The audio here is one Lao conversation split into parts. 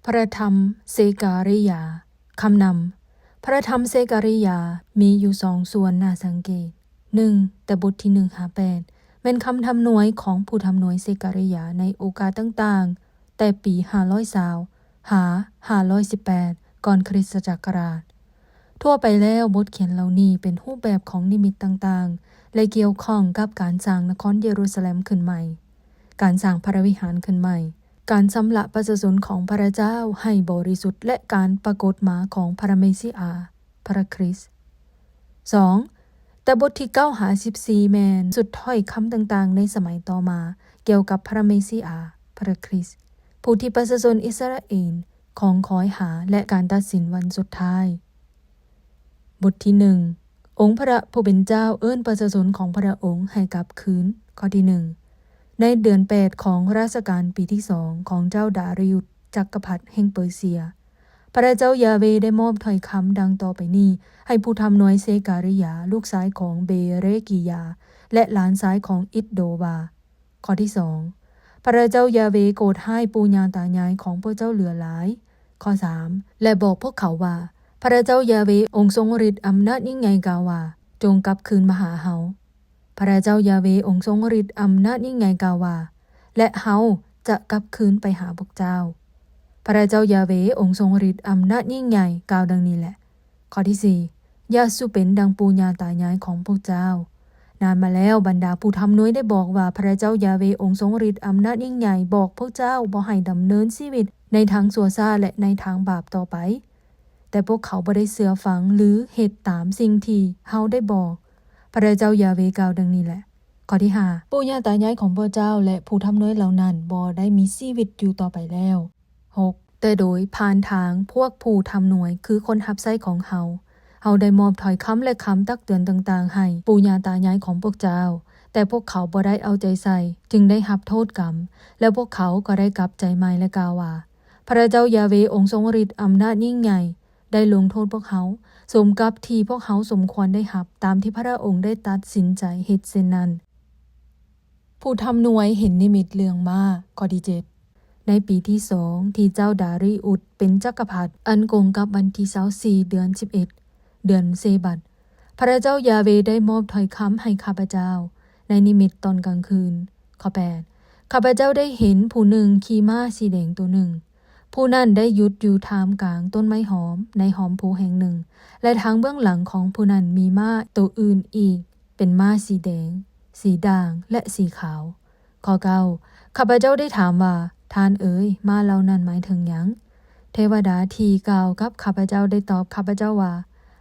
ພະທຳເຊກາຣິຍາ. ຄຳນຳ. ພະທຳເຊກາຣິຍາມີຢູ່ສອງສ່ວນໜ້າສັງເກດ. ໜຶ່ງ ແຕ່ບົດທີໜຶ່ງຫາແປດ ແມ່ນຄຳທຳນວຍຂອງຜູ້ທຳນວຍເຊກາຣິຍາໃນໂອກາດຕ່າງໆ ແຕ່ປີຫ້າຮ້ອຍຊາວ ຫາ ຫ້າຮ້ອຍສິບແປດ ກ່ອນຄຣິສຕະຈັກກະລາດ. ທົ່ວໄປແລ້ວ, ບົດຂຽນເຫຼົ່ານີ້ເປັນຮູບແບບຂອງນິມິດຕ່າງໆ ແລະ ກ່ຽວຂ້ອງກັບການສ້າງນະຄອນເຢຣູຊາແລັມຂຶ້ນໃໝ່, ການສ້າງພະວິຫານຂຶ້ນໃໝ່, ການຊຳລະປະຊາຊົນຂອງພະເຈົ້າໃຫ້ບໍລິສຸດ ແລະ ການປາກົດມາຂອງພະເມຊິອາ, ພະຄຣິດ. ສອງ ແຕ່ບົດທີເກົ້າຫາສິບສີ່ ແມ່ນຊຸດຖ້ອຍຄຳຕ່າງໆໃນສະໄໝຕໍ່ມາກ່ຽວກັບພະເມຊິອາ, ພະຄຣິດ, ຜູ້ທີ່ປະຊາຊົນອິດສະຣາເອນຄອງຄອຍຫາ ແລະ ການຕັດສິນວັນສຸດທ້າຍ. ບົດທີໜຶ່ງ ອົງພະຜູ້ເປັນເຈົ້າເອີ້ນປະຊາຊົນຂອງພະອົງໃຫ້ກັບຄືນ. ຂໍ້ທີໜຶ່ງ ໃນເດືອນແປດຂອງລາຊະການປີທີສອງຂອງເຈົ້າດາຣິອຸດຈັກກະພັດແຫ່ງເປີເຊຍ, ພະເຈົ້າຢາເວໄດ້ມອບຖ້ອຍຄຳດັ່ງຕໍ່ໄປນີ້ໃຫ້ຜູ້ທຳນວຍເຊກາຣິຍາ ລູກຊາຍຂອງເບເຣກີຍາ ແລະ ຫຼານຊາຍຂອງອິດໂດວ່າ, ຂໍ້ທີສອງ ພະເຈົ້າຢາເວໂກດຮ້າຍປູ່ຍ່າຕາຍາຍຂອງພວກເຈົ້າເຫຼືອຫຼາຍ. ຂໍ້ສາມ ແລະ ບອກພວກເຂົາວ່າ, ພະເຈົ້າຢາເວອົງຊົງລິດອຳນາດຍິ່ງໃຫຍ່ກ່າວວ່າ, ຈົ່ງກັບຄືນມາຫາເຮົາ. ພະເຈົ້າຢາເວອົງຊົງລິດອຳນາດຍິ່ງໃຫຍ່ກ່າວວ່າ, ແລະ ເຮົາຈະກັບຄືນໄປຫາພວກເຈົ້າ. ພະເຈົ້າຢາເວອົງຊົງລິດອຳນາດຍິ່ງໃຫຍ່ກ່າວດັ່ງນີ້ແຫຼະ. ຂໍ້ທີສີ່ ຢ່າສູ່ເປັນດັ່ງປູ່ຍ່າຕາຍາຍຂອງພວກເຈົ້າ. ນານມາແລ້ວ, ບັນດາຜູ້ທຳນວຍໄດ້ບອກວ່າ, ພະເຈົ້າຢາເວອົງຊົງລິດອຳນາດຍິ່ງໃຫຍ່ບອກພວກເຈົ້າບໍ່ໃຫ້ດຳເນີນຊີວິດໃນທາງຊົ່ວຊ້າ ແລະ ໃນທາງບາບຕໍ່ໄປ. ແຕ່ພວກເຂົາບໍ່ໄດ້ເຊື່ອຟັງ ຫຼື ເຮັດຕາມສິ່ງທີ່ເຮົາໄດ້ບອກ. ພະເຈົ້າຢາເວກ່າວດັ່ງນີ້ແຫຼະ. ຂໍ້ທີຫ້າ ປູ່ຍ່າຕາຍາຍຂອງພວກເຈົ້າ ແລະ ຜູ້ທຳນວຍເຫຼົ່ານັ້ນບໍ່ໄດ້ມີຊີວິດຢູ່ຕໍ່ໄປແລ້ວ. ຫົກ ແຕ່ໂດຍຜ່ານທາງພວກຜູ້ທຳນວຍ ຄືຄົນຮັບໃຊ້ຂອງເຮົາ, ເຮົາໄດ້ມອບຖ້ອຍຄຳ ແລະ ຄຳຕັກເຕືອນຕ່າງໆໃຫ້ປູ່ຍ່າຕາຍາຍຂອງພວກເຈົ້າ, ແຕ່ພວກເຂົາບໍ່ໄດ້ເອົາໃຈໃສ່, ຈຶ່ງໄດ້ຮັບໂທດກຳ, ແລະ ພວກເຂົາກໍໄດ້ກັບໃຈໃໝ່ ແລະ ກ່າວວ່າ, ພະເຈົ້າຢາເວອົງຊົງລິດອຳນາດຍິ່ງໃຫຍ່ ໄດ້ລົງໂທດພວກເຮົາ ສົມກັບທີ່ພວກເຮົາສົມຄວນໄດ້ຮັບ, ຕາມທີ່ພະອົງໄດ້ຕັດສິນໃຈເຮັດເຊັ່ນນັ້ນ. ຜູ້ທຳນວຍເຫັນນິມິດເລື່ອງມ້າ. ຂໍ້ທີເຈັດ ໃນປີທີສອງທີ່ເຈົ້າດາຣີອຸດເປັນຈັກກະພັດ, ອັນກົງກັບວັນທີຊາວສີ່ ເດືອນສິບເອັດ ເດືອນເຊບັດ, ພະເຈົ້າຢາເວໄດ້ມອບຖ້ອຍຄຳໃຫ້ຂ້າພະເຈົ້າໃນນິມິດຕອນກາງຄືນ. ຂໍ້ແປດ ຂ້າພະເຈົ້າໄດ້ເຫັນຜູ້ໜຶ່ງຂີ່ມ້າສີແດງໂຕໜຶ່ງ. ຜູ້ນັ້ນໄດ້ຢຸດຢູ່ທ່າມກາງຕົ້ນໄມ້ຫອມໃນຫອມພູແຫ່ງໜຶ່ງ, ແລະ ທາງເບື້ອງຫຼັງຂອງຜູ້ນັ້ນມີມ້າໂຕອື່ນອີກ, ເປັນມ້າສີແດງ, ສີດ່າງ ແລະ ສີຂາວ. ຂໍ້ເກົ້າ ຂ້າພະເຈົ້າໄດ້ຖາມວ່າ, ທ່ານເອີຍ, ມ້າເຫຼົ່ານັ້ນໝາຍເຖິງຫຍັງ? ເທວະດາທີ່ກ່າວກັບຂ້າພະເຈົ້າໄດ້ຕອບຂ້າພະເຈົ້າວ່າ,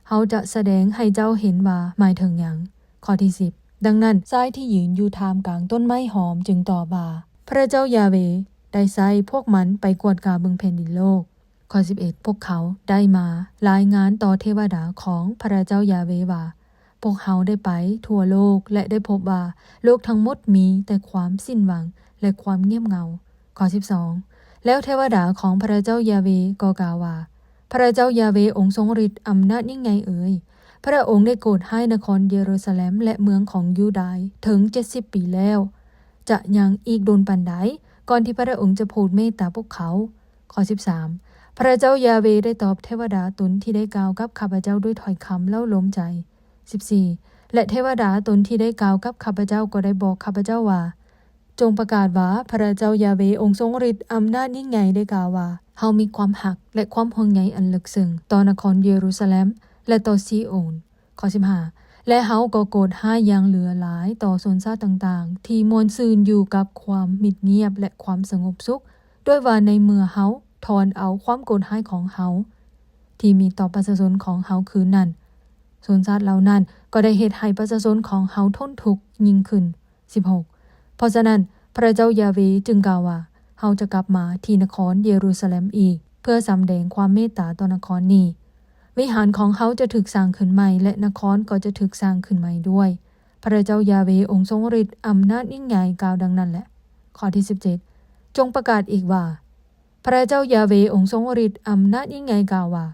ເຮົາຈະສະແດງໃຫ້ເຈົ້າເຫັນວ່າໝາຍເຖິງຫຍັງ. ຂໍ້ທີສິບ ດັ່ງນັ້ນ, ຊາຍທີ່ຢືນຢູ່ທ່າມກາງຕົ້ນໄມ້ຫອມຈຶ່ງຕອບວ່າ, ພະເຈົ້າຢາເວໄດ້ໃຊ້ພວກມັນໄປກວດກາເບິ່ງແຜ່ນດິນໂລກ. ຂໍ້ສິບເອັດ ພວກເຂົາໄດ້ມາລາຍງານຕໍ່ເທວະດາຂອງພະເຈົ້າຢາເວວ່າ, ພວກເຮົາໄດ້ໄປທົ່ວໂລກ ແລະ ໄດ້ພົບວ່າໂລກທັງໝົດມີແຕ່ຄວາມສິ້ນຫວັງ ແລະ ຄວາມງຽບເຫງົາ. ຂໍ້ສິບສອງ ແລ້ວເທວະດາຂອງພະເຈົ້າຢາເວກໍກ່າວວ່າ, ພະເຈົ້າຢາເວອົງຊົງລິດອຳນາດຍິ່ງໃຫຍ່ເອີຍ, ພະອົງໄດ້ໂກດຮ້າຍນະຄອນເຢຣູຊາແລັມ ແລະ ເມືອງຂອງຢູດາຍເຖິງເຈັດສິບປີແລ້ວ. ຈະຍັງອີກດົນປານໃດ ກ່ອນທີ່ພະອົງຈະໂຜດເມດຕາພວກເຂົາ? ຂໍ້ສິບສາມ ພະເຈົ້າຢາເວໄດ້ຕອບເທວະດາຕົນທີ່ໄດ້ກ່າວກັບຂ້າພະເຈົ້າດ້ວຍຖ້ອຍຄຳເລົ້າລົມໃຈ. ສິບສີ່ ແລະ ເທວະດາຕົນທີ່ໄດ້ກ່າວກັບຂ້າພະເຈົ້າກໍໄດ້ບອກຂ້າພະເຈົ້າວ່າ, ຈົ່ງປະກາດວ່າ ພະເຈົ້າຢາເວອົງຊົງລິດອຳນາດຍິ່ງໃຫຍ່ໄດ້ກ່າວວ່າ, ເຮົາມີຄວາມຮັກ ແລະ ຄວາມຫ່ວງໃຍອັນເລິກເຊິ່ງຕໍ່ນະຄອນເຢຣູຊາແລັມ ແລະ ຕໍ່ຊີໂອນ. ຂໍ້ສິບຫ້າ ແລະ ເຮົາກໍໂກດຮ້າຍຢ່າງເຫຼືອຫຼາຍຕໍ່ຊົນຊາດຕ່າງໆ ທີ່ມ່ວນຊື່ນຢູ່ກັບຄວາມມິດງຽບ ແລະ ຄວາມສະຫງົບສຸກ, ດ້ວຍວ່າໃນເມື່ອເຮົາຖອນເອົາຄວາມໂກດຮ້າຍຂອງເຮົາທີ່ມີຕໍ່ປະຊາຊົນຂອງເຮົາຄືນນັ້ນ, ຊົນຊາດເຫຼົ່ານັ້ນກໍໄດ້ເຮັດໃຫ້ປະຊາຊົນຂອງເຮົາທົນທຸກຍິ່ງຂຶ້ນ. ສິບຫົກ ເພາະສະນັ້ນ, ພະເຈົ້າຢາເວຈຶ່ງກ່າວວ່າ, ເຮົາຈະກັບມາທີ່ນະຄອນເຢຣູຊາແລັມອີກ ເພື່ອສຳແດງຄວາມເມດຕາຕໍ່ນະຄອນນີ້. ວິຫານຂອງເຮົາຈະຖືກສ້າງຂຶ້ນໃໝ່ ແລະ ນະຄອນກໍຈະຖືກສ້າງຂຶ້ນໃໝ່ດ້ວຍ. ພະເຈົ້າຢາເວອົງຊົງລິດອຳນາດຍິ່ງໃຫຍ່ກ່າວດັ່ງນັ້ນແຫຼະ. ຂໍ້ທີສິບເຈັດ ຈົ່ງປະກາດອີກວ່າ, ພະເຈົ້າຢາເວອົງຊົງລິດອຳນາດຍິ່ງໃຫຍ່ກ່າວວ່າ,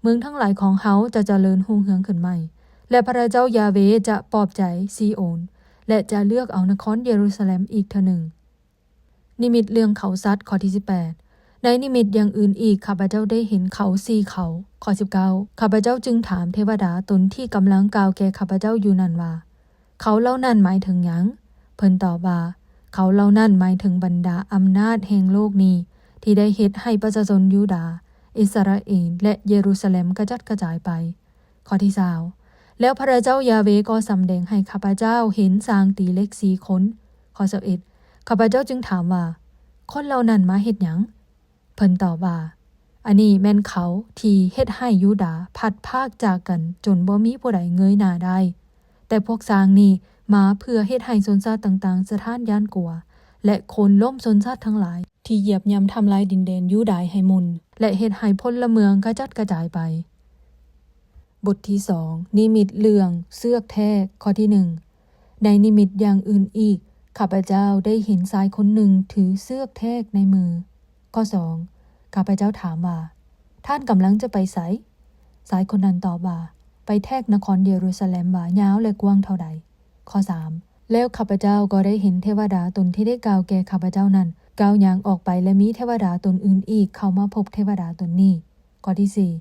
ເມືອງທັງຫຼາຍຂອງເຮົາຈະຈະເລີນຮຸ່ງເຮືອງຂຶ້ນໃໝ່, ແລະ ພະເຈົ້າຢາເວຈະປອບໃຈຊີໂອນ ແລະ ຈະເລືອກເອົານະຄອນເຢຣູຊາແລັມອີກເທື່ອໜຶ່ງ. ນິມິດເລື່ອງເຂົາສັດ. ຂໍ້ທີສິບແປດ ໃນນິມິດຢ່າງອື່ນອີກ ຂ້າພະເຈົ້າໄດ້ເຫັນເຂົາສີ່ເຂົາ. ຂໍ້ສິບເກົ້າ ຂ້າພະເຈົ້າຈຶ່ງຖາມເທວະດາຕົນທີ່ກຳລັງກ່າວແກ່ຂ້າພະເຈົ້າຢູ່ນັ້ນວ່າ, ເຂົາເຫຼົ່ານັ້ນໝາຍເຖິງຫຍັງ? ເພິ່ນຕອບວ່າ, ເຂົາເຫຼົ່ານັ້ນໝາຍເຖິງບັນດາອຳນາດແຫ່ງໂລກນີ້ ທີ່ໄດ້ເຮັດໃຫ້ປະຊາຊົນຢູດາ, ອິດສະຣາເອນ ແລະ ເຢຣູຊາເລັມກະຈັດກະຈາຍໄປ. ຂໍ້ທີຊາວ ແລ້ວພະເຈົ້າຢາເວກໍສຳແດງໃຫ້ຂ້າພະເຈົ້າເຫັນຊ່າງຕີເຫຼັກສີ່ຄົນ. ຂໍ້ຊາວເອັດ ຂ້າພະເຈົ້າຈຶ່ງຖາມວ່າ, ຄົນເຫຼົ່ານັ້ນມາເຮັດຫຍັງ? ເພິ່ນຕອບວ່າ, ອັນນີ້ແມ່ນເຂົາທີ່ເຮັດໃຫ້ຢູດາພັດພາກຈາກກັນຈົນບໍ່ມີຜູ້ໃດເງີຍໜ້າໄດ້. ແຕ່ພວກຊ່າງນີ້ມາເພື່ອເຮັດໃຫ້ຊົນຊາດຕ່າງໆສະທ້ານຢ້ານກົວ ແລະ ໂຄ່ນລົ້ມຊົນຊາດທັງຫຼາຍທີ່ຢຽບຫຍ້ຳທຳລາຍດິນແດນຢູດາໃຫ້ໝຸ່ນ ແລະ ເຮັດໃຫ້ພົນລະເມືອງກະຈັດກະຈາຍໄປ. ບົດທີສອງ ນິມິດເລື່ອງເຊືອກແທກ. ຂໍ້ທີໜຶ່ງ ໃນນິມິດຢ່າງອື່ນອີກ ຂ້າພະເຈົ້າໄດ້ເຫັນຊາຍຄົນໜຶ່ງຖືເຊືອກແທກໃນມື. ຂໍ້ສອງ ຂ້າພະເຈົ້າຖາມວ່າ, ທ່ານກຳລັງຈະໄປໃສ? ຊາຍຄົນນັ້ນຕອບວ່າ, ໄປແທກນະຄອນເຢຣູຊາເລັມວ່າຍາວ ແລະ ກວ້າງເທົ່າໃດ. ຂໍ້ສາມ ແລ້ວຂ້າພະເຈົ້າກໍໄດ້ເຫັນເທວະດາຕົນທີ່ໄດ້ກ່າວແກ່ຂ້າພະເຈົ້ານັ້ນ ກ້າວຍ່າງອອກໄປ ແລະ ມີເທວະດາຕົນອື່ນອີກເຂົ້າມາພົບເທວະດາຕົນນີ້. ຂໍ້ທີສີ່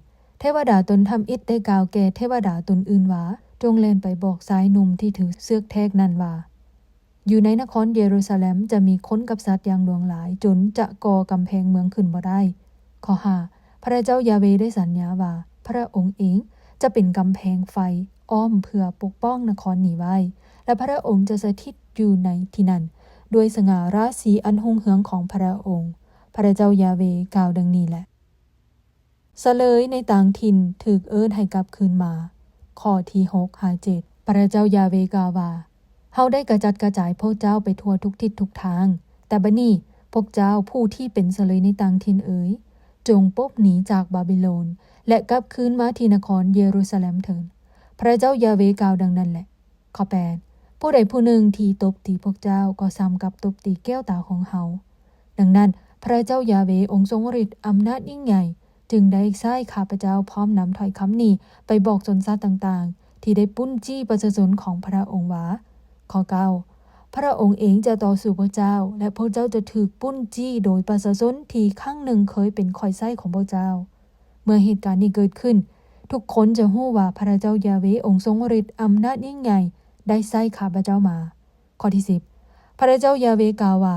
ເທວະດາຕົນທຳອິດໄດ້ກ່າວແກ່ເທວະດາຕົນອື່ນວ່າ, ຈົ່ງແລ່ນໄປບອກຊາຍໜຸ່ມທີ່ຖືເຊືອກແທກນັ້ນວ່າ, ຢູ່ໃນນະຄອນເຢຣູຊາເລັມຈະມີຄົນກັບສັດຢ່າງຫຼວງຫຼາຍ ຈົນຈະກໍ່ກຳແພງເມືອງຂຶ້ນບໍ່ໄດ້. ຂໍ້ຫ້າ ພະເຈົ້າຢາເວໄດ້ສັນຍາວ່າ ພະອົງເອງຈະເປັນກຳແພງໄຟອ້ອມເພື່ອປົກປ້ອງນະຄອນນີ້ໄວ້ ແລະ ພະອົງຈະສະຖິດຢູ່ໃນທີ່ນັ້ນ ດ້ວຍສະຫງ່າລາສີອັນຮຸ່ງເຮືອງຂອງພະອົງ. ພະເຈົ້າຢາເວກ່າວດັ່ງນີ້ແຫຼະ. ສະເຫຼີຍໃນຕ່າງຖິ່ນຖືກເອີ້ນໃຫ້ກັບຄືນມາ. ຂໍ້ທີຫົກຫາເຈັດ ພະເຈົ້າຢາເວກ່າວວ່າ, ເຮົາໄດ້ກະຈັດກະຈາຍພວກເຈົ້າໄປທົ່ວທຸກທິດທຸກທາງ. ແຕ່ບັດນີ້, ພວກເຈົ້າຜູ້ທີ່ເປັນສະເຫຼີຍໃນຕ່າງຖິ່ນເອີຍ, ຈົ່ງປົບໜີຈາກບາບິໂລນ ແລະ ກັບຄືນມາທີ່ນະຄອນເຢຣູຊາເລັມເຖີ້ນ. ພະເຈົ້າຢາເວກ່າວດັ່ງນັ້ນແຫຼະ. ຂໍ້ແປດ ຜູ້ໃດຜູ້ໜຶ່ງທີ່ຕົບຕີພວກເຈົ້າ ກໍສ່ຳກັບຕົບຕີແກ້ວຕາຂອງເຮົາ. ດັ່ງນັ້ນ, ພະເຈົ້າຢາເວ ອົງຊົງລິດອຳນາດຍິ່ງໃຫຍ່ ຈຶ່ງໄດ້ໃຊ້ຂ້າພະເຈົ້າພ້ອມນຳຖ້ອຍຄຳນີ້ໄປບອກຊົນຊາດຕ່າງໆ ທີ່ໄດ້ປຸ້ນຈີ້ປະຊາຊົນຂອງພະອົງວ່າ, ຂໍ້ເກົ້າ ພະອົງເອງຈະຕໍ່ສູ້ພວກເຈົ້າ ແລະ ພວກເຈົ້າຈະຖືກປຸ້ນຈີ້ໂດຍປະຊາຊົນທີ່ຄັ້ງໜຶ່ງເຄີຍເປັນຂ້ອຍໃຊ້ຂອງພວກເຈົ້າ. ເມື່ອເຫດການນີ້ເກີດຂຶ້ນ, ທຸກຄົນຈະຮູ້ວ່າພະເຈົ້າຢາເວ ອົງຊົງລິດອຳນາດຍິ່ງໃຫຍ່ ໄດ້ໃຊ້ຂ້າພະເຈົ້າມາ. ຂໍ້ທີສິບ ພະເຈົ້າຢາເວກ່າວວ່າ,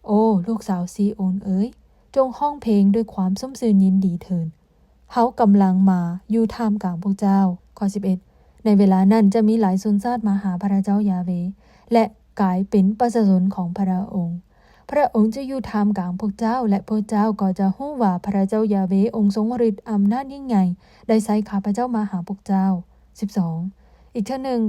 ໂອ ລູກສາວຊີໂອນເອີຍ, ຈົ່ງຮ້ອງເພງດ້ວຍຄວາມຊົມຊື່ນຍິນດີເທີ້ນ. ເຮົາກຳລັງມາຢູ່ທ່າມກາງພວກເຈົ້າ. ຂໍ້ສິບເອັດ ໃນເວລານັ້ນຈະມີຫຼາຍຊົນຊາດມາຫາພະເຈົ້າຢາເວ ແລະ ກາຍເປັນປະຊາຊົນຂອງພະອົງ. ພະອົງຈະຢູ່ທ່າມກາງພວກເຈົ້າ ແລະ ພວກເຈົ້າກໍຈະຮູ້ວ່າພະເຈົ້າຢາເວ ອົງຊົງລິດອຳນາດຍິ່ງໃຫຍ່ ໄດ້ໃຊ້ຂ້າພະເຈົ້າມາຫາພວກເຈົ້າ. ສິບສອງ ອີກເທື່ອໜຶ່ງ,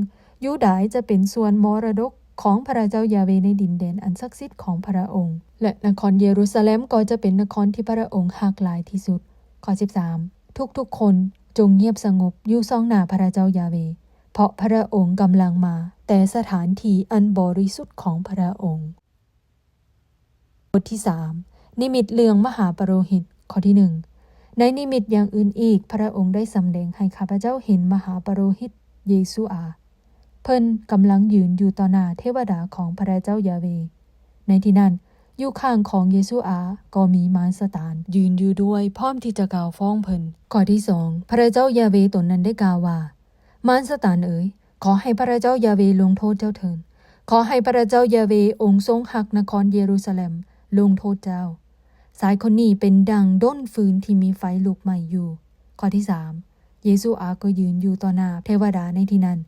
ຢູດາຈະເປັນສ່ວນມໍລະດົກຂອງພະເຈົ້າຢາເວໃນດິນແດນອັນສັກສິດຂອງພະອົງ ແລະ ນະຄອນເຢຣູຊາເລັມກໍຈະເປັນນະຄອນທີ່ພະອົງຮັກຫຼາຍທີ່ສຸດ. ຂໍ້ສິບສາມ ທຸກໆຄົນຈົ່ງງຽບສະຫງົບຢູ່ຊ່ອງໜ້າພະເຈົ້າຢາເວ, ເພາະພະອົງກຳລັງມາແຕ່ສະຖານທີ່ອັນບໍລິສຸດຂອງພະອົງ. ບົດທີສາມ ນິມິດເລື່ອງມະຫາປະໂລຫິດ. ຂໍ້ທີໜຶ່ງ ໃນນິມິດຢ່າງອື່ນອີກ, ພະອົງໄດ້ສຳແດງໃຫ້ຂ້າພະເຈົ້າເຫັນມະຫາປະໂລຫິດເຢຊູອາ. ເພິ່ນກຳລັງຢືນຢູ່ຕໍ່ໜ້າເທວະດາຂອງພະເຈົ້າຢາເວ. ໃນທີ່ນັ້ນ, ຢູ່ຂ້າງຂອງເຢຊູອາກໍມີມານຊາຕານຢືນຢູ່ດ້ວຍ, ພ້ອມທີ່ຈະກ່າວຟ້ອງເພິ່ນ. ຂໍ້ທີສອງ ພະເຈົ້າຢາເວຕົນນັ້ນໄດ້ກ່າວວ່າ, ມານຊາຕານເອີຍ, ຂໍໃຫ້ພະເຈົ້າຢາເວລົງໂທດເຈົ້າເທີ້ນ. ຂໍໃຫ້ພະເຈົ້າຢາເວ ອົງຊົງຮັກນະຄອນເຢຣູຊາເລັມ ລົງໂທດເຈົ້າ. ຊາຍຄົນນີ້ເປັນດັ່ງດ້ນຟືນທີ່ມີໄຟລຸກໄໝ້ຢູ່. ຂໍ້ທີສາມ ເຢຊູອາກໍຢືນຢູ່ຕໍ່ໜ້າເທວະດາໃນທີ່ນັ້ນ,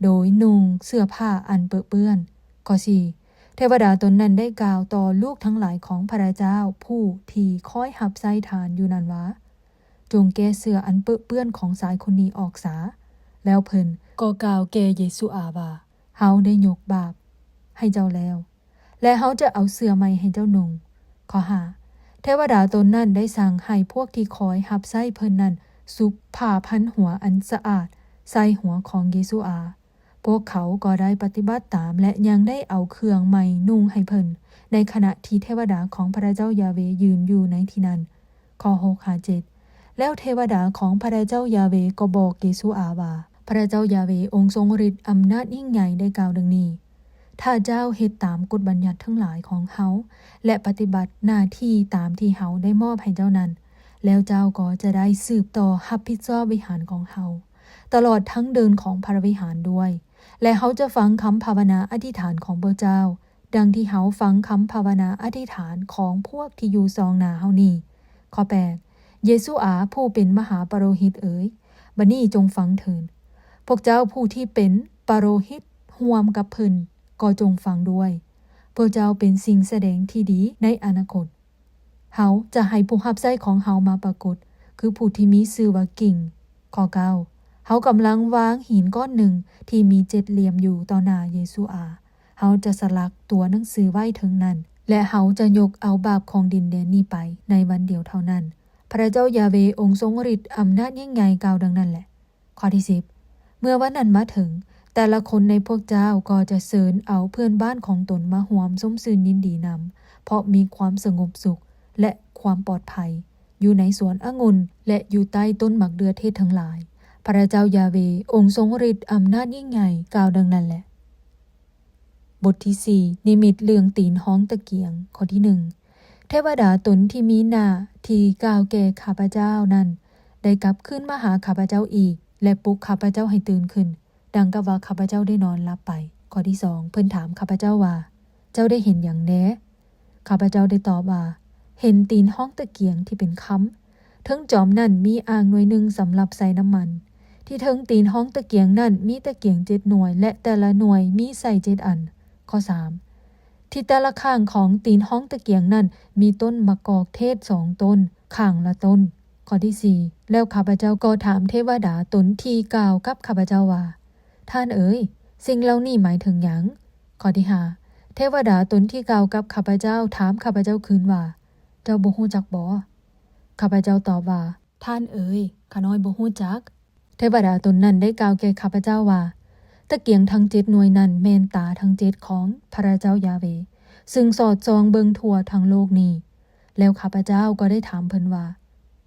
ໂດຍນຸ່ງເສື້ອຜ້າອັນເປິເປື້ອນ. ຂໍ້ສີ່ ເທວະດາຕົນນັ້ນໄດ້ກ່າວຕໍ່ລູກທັງຫຼາຍຂອງພະເຈົ້າ ຜູ້ທີ່ຄອຍຮັບໃຊ້ທ່ານຢູ່ນັ້ນວ່າ, ຈົ່ງແກ້ເສື້ອອັນເປິເປື້ອນຂອງຊາຍຄົນນີ້ອອກສາ. ແລ້ວເພິ່ນກໍກ່າວແກ່ເຢຊູອາວ່າ, ເຮົາໄດ້ຍົກບາບໃຫ້ເຈົ້າແລ້ວ, ແລະ ເຮົາຈະເອົາເສື້ອໃໝ່ໃຫ້ເຈົ້ານຸ່ງ. ຂໍ້ຫ້າ ເທວະດາຕົນນັ້ນໄດ້ສັ່ງໃຫ້ພວກທີ່ຄອຍຮັບໃຊ້ເພິ່ນນັ້ນສຸບຜ້າພັນຫົວອັນສະອາດໃສ່ຫົວຂອງເຢຊູອາ. ພວກເຂົາກໍໄດ້ປະຕິບັດຕາມ ແລະ ຍັງໄດ້ເອົາເຄື່ອງໃໝ່ນຸ່ງໃຫ້ເພິ່ນ, ໃນຂະນະທີ່ເທວະດາຂອງພະເຈົ້າຢາເວຢືນຢູ່ໃນທີ່ນັ້ນ. ຂໍ້ຫົກຫາເຈັດ ແລ້ວເທວະດາຂອງພະເຈົ້າຢາເວກໍບອກເຢຊູອາວ່າ, ພະເຈົ້າຢາເວ ອົງຊົງລິດອຳນາດຍິ່ງໃຫຍ່ໄດ້ກ່າວດັ່ງນີ້, ຖ້າເຈົ້າເຮັດຕາມກົດບັນຍັດທັງຫຼາຍຂອງເຮົາ ແລະ ປະຕິບັດໜ້າທີ່ຕາມທີ່ເຮົາໄດ້ມອບໃຫ້ເຈົ້ານັ້ນ, ແລ້ວເຈົ້າກໍຈະໄດ້ສືບຕໍ່ຮັບຜິດຊອບວິຫານຂອງເຮົາ, ຕະຫຼອດທັງເດີ່ນຂອງພະວິຫານດ້ວຍ, ແລະ ເຮົາຈະຟັງຄຳພາວະນາອະທິຖານຂອງພວກເຈົ້າ, ດັ່ງທີ່ເຮົາຟັງຄຳພາວະນາອະທິຖານຂອງພວກທີ່ຢູ່ຊອງໜ້າເຮົານີ້. ຂໍ້ແປດ ເຢຊູອາ ຜູ້ເປັນມະຫາປະໂລຫິດເອີຍ, ບັດນີ້ຈົ່ງຟັງເຖີ້ນ. ພວກເຈົ້າຜູ້ທີ່ເປັນປະໂລຫິດຮ່ວມກັບເພິ່ນກໍຈົ່ງຟັງດ້ວຍ. ພວກເຈົ້າເປັນສິ່ງສະແດງທີ່ດີໃນອະນາຄົດ. ເຮົາຈະໃຫ້ຜູ້ຮັບໃຊ້ຂອງເຮົາມາປາກົດ, ຄືຜູ້ທີ່ມີຊື່ວ່າກິ່ງ. ຂໍ້ເກົ້າ ເຮົາກຳລັງວາງຫີນກ້ອນໜຶ່ງທີ່ມີເຈັດຫຼ່ຽມຢູ່ຕໍ່ໜ້າເຢຊູອາ. ເຮົາຈະສະຫຼັກຕົວໜັງສືໄວ້ເທິງນັ້ນ, ແລະ ເຮົາຈະຍົກເອົາບາບຂອງດິນແດນນີ້ໄປໃນວັນດຽວເທົ່ານັ້ນ. ພະເຈົ້າຢາເວອົງຊົງລິດອຳນາດຍິ່ງໃຫຍ່ກ່າວດັ່ງນັ້ນແຫຼະ. ຂໍ້ທີສິບ ເມື່ອວັນນັ້ນມາເຖິງ, ແຕ່ລະຄົນໃນພວກເຈົ້າກໍຈະເຊີນເອົາເພື່ອນບ້ານຂອງຕົນມາຮ່ວມຊົມຊື່ນຍິນດີນຳ, ເພາະມີຄວາມສະຫງົບສຸກ ແລະ ຄວາມປອດໄພ ຢູ່ໃນສວນອະງຸ່ນ ແລະ ຢູ່ໃຕ້ຕົ້ນໝາກເດື່ອເທດທັງຫຼາຍ. ພະເຈົ້າຢາເວ ອົງຊົງລິດອຳນາດຍິ່ງໃຫຍ່ ກ່າວດັ່ງນັ້ນແຫຼະ. ບົດທີສີ່ ນິມິດເລື່ອງຕີນຮອງຕະກຽງ. ຂໍ້ທີໜຶ່ງ ເທວະດາຕົນທີ່ມີໜ້າທີ່ກ່າວແກ່ຂ້າພະເຈົ້ານັ້ນ ໄດ້ກັບຄືນມາຫາຂ້າພະເຈົ້າອີກ ແລະ ປຸກຂ້າພະເຈົ້າໃຫ້ຕື່ນຂຶ້ນ, ດັ່ງກັບວ່າຂ້າພະເຈົ້າໄດ້ນອນຫຼັບໄປ. ຂໍ້ທີສອງ ເພິ່ນຖາມຂ້າພະເຈົ້າວ່າ, ເຈົ້າໄດ້ເຫັນຫຍັງແດ່? ຂ້າພະເຈົ້າໄດ້ຕອບວ່າ, ເຫັນຕີນຮອງຕະກຽງທີ່ເປັນຄຳ. ເທິງຈອມນັ້ນມີອ່າງໜ່ວຍໜຶ່ງສຳລັບໃສ່ນ້ຳມັນ. ທີ່ເທິງຕີນຮອງຕະກຽງນັ້ນມີຕະກຽງເຈັດໜ່ວຍ ແລະ ແຕ່ລະໜ່ວຍມີໄສ້ເຈັດອັນ. ຂໍ້ສາມ ທີ່ແຕ່ລະຂ້າງຂອງຕີນຮອງຕະກຽງນັ້ນມີຕົ້ນໝາກກອກເທດສອງຕົ້ນ, ຂ້າງລະຕົ້ນ. ຂໍ້ທີສີ່ ແລ້ວຂ້າພະເຈົ້າກໍຖາມເທວະດາຕົນທີ່ກ່າວກັບຂ້າພະເຈົ້າວ່າ, ທ່ານເອີຍ, ສິ່ງເຫຼົ່ານີ້ໝາຍເຖິງຫຍັງ? ຂໍ້ທີຫ້າ ເທວະດາຕົນທີ່ກ່າວກັບຂ້າພະເຈົ້າຖາມຂ້າພະເຈົ້າຄືນວ່າ, ເຈົ້າບໍ່ຮູ້ຈັກບໍ? ຂ້າພະເຈົ້າຕອບວ່າ, ທ່ານເອີຍ, ຂ້ານ້ອຍບໍ່ຮູ້ຈັກ. ເທວະດາຕົນນັ້ນໄດ້ກ່າວແກ່ຂ້າພະເຈົ້າວ່າ, ຕະກຽງທັງເຈັດໜ່ວຍນັ້ນແມ່ນຕາທັງເຈັດຂອງພະເຈົ້າຢາເວ, ຊຶ່ງສອດສ່ອງເບິ່ງທົ່ວທັງໂລກນີ້. ແລ້ວຂ້າພະເຈົ້າກໍໄດ້ຖາມເພິ່ນວ່າ,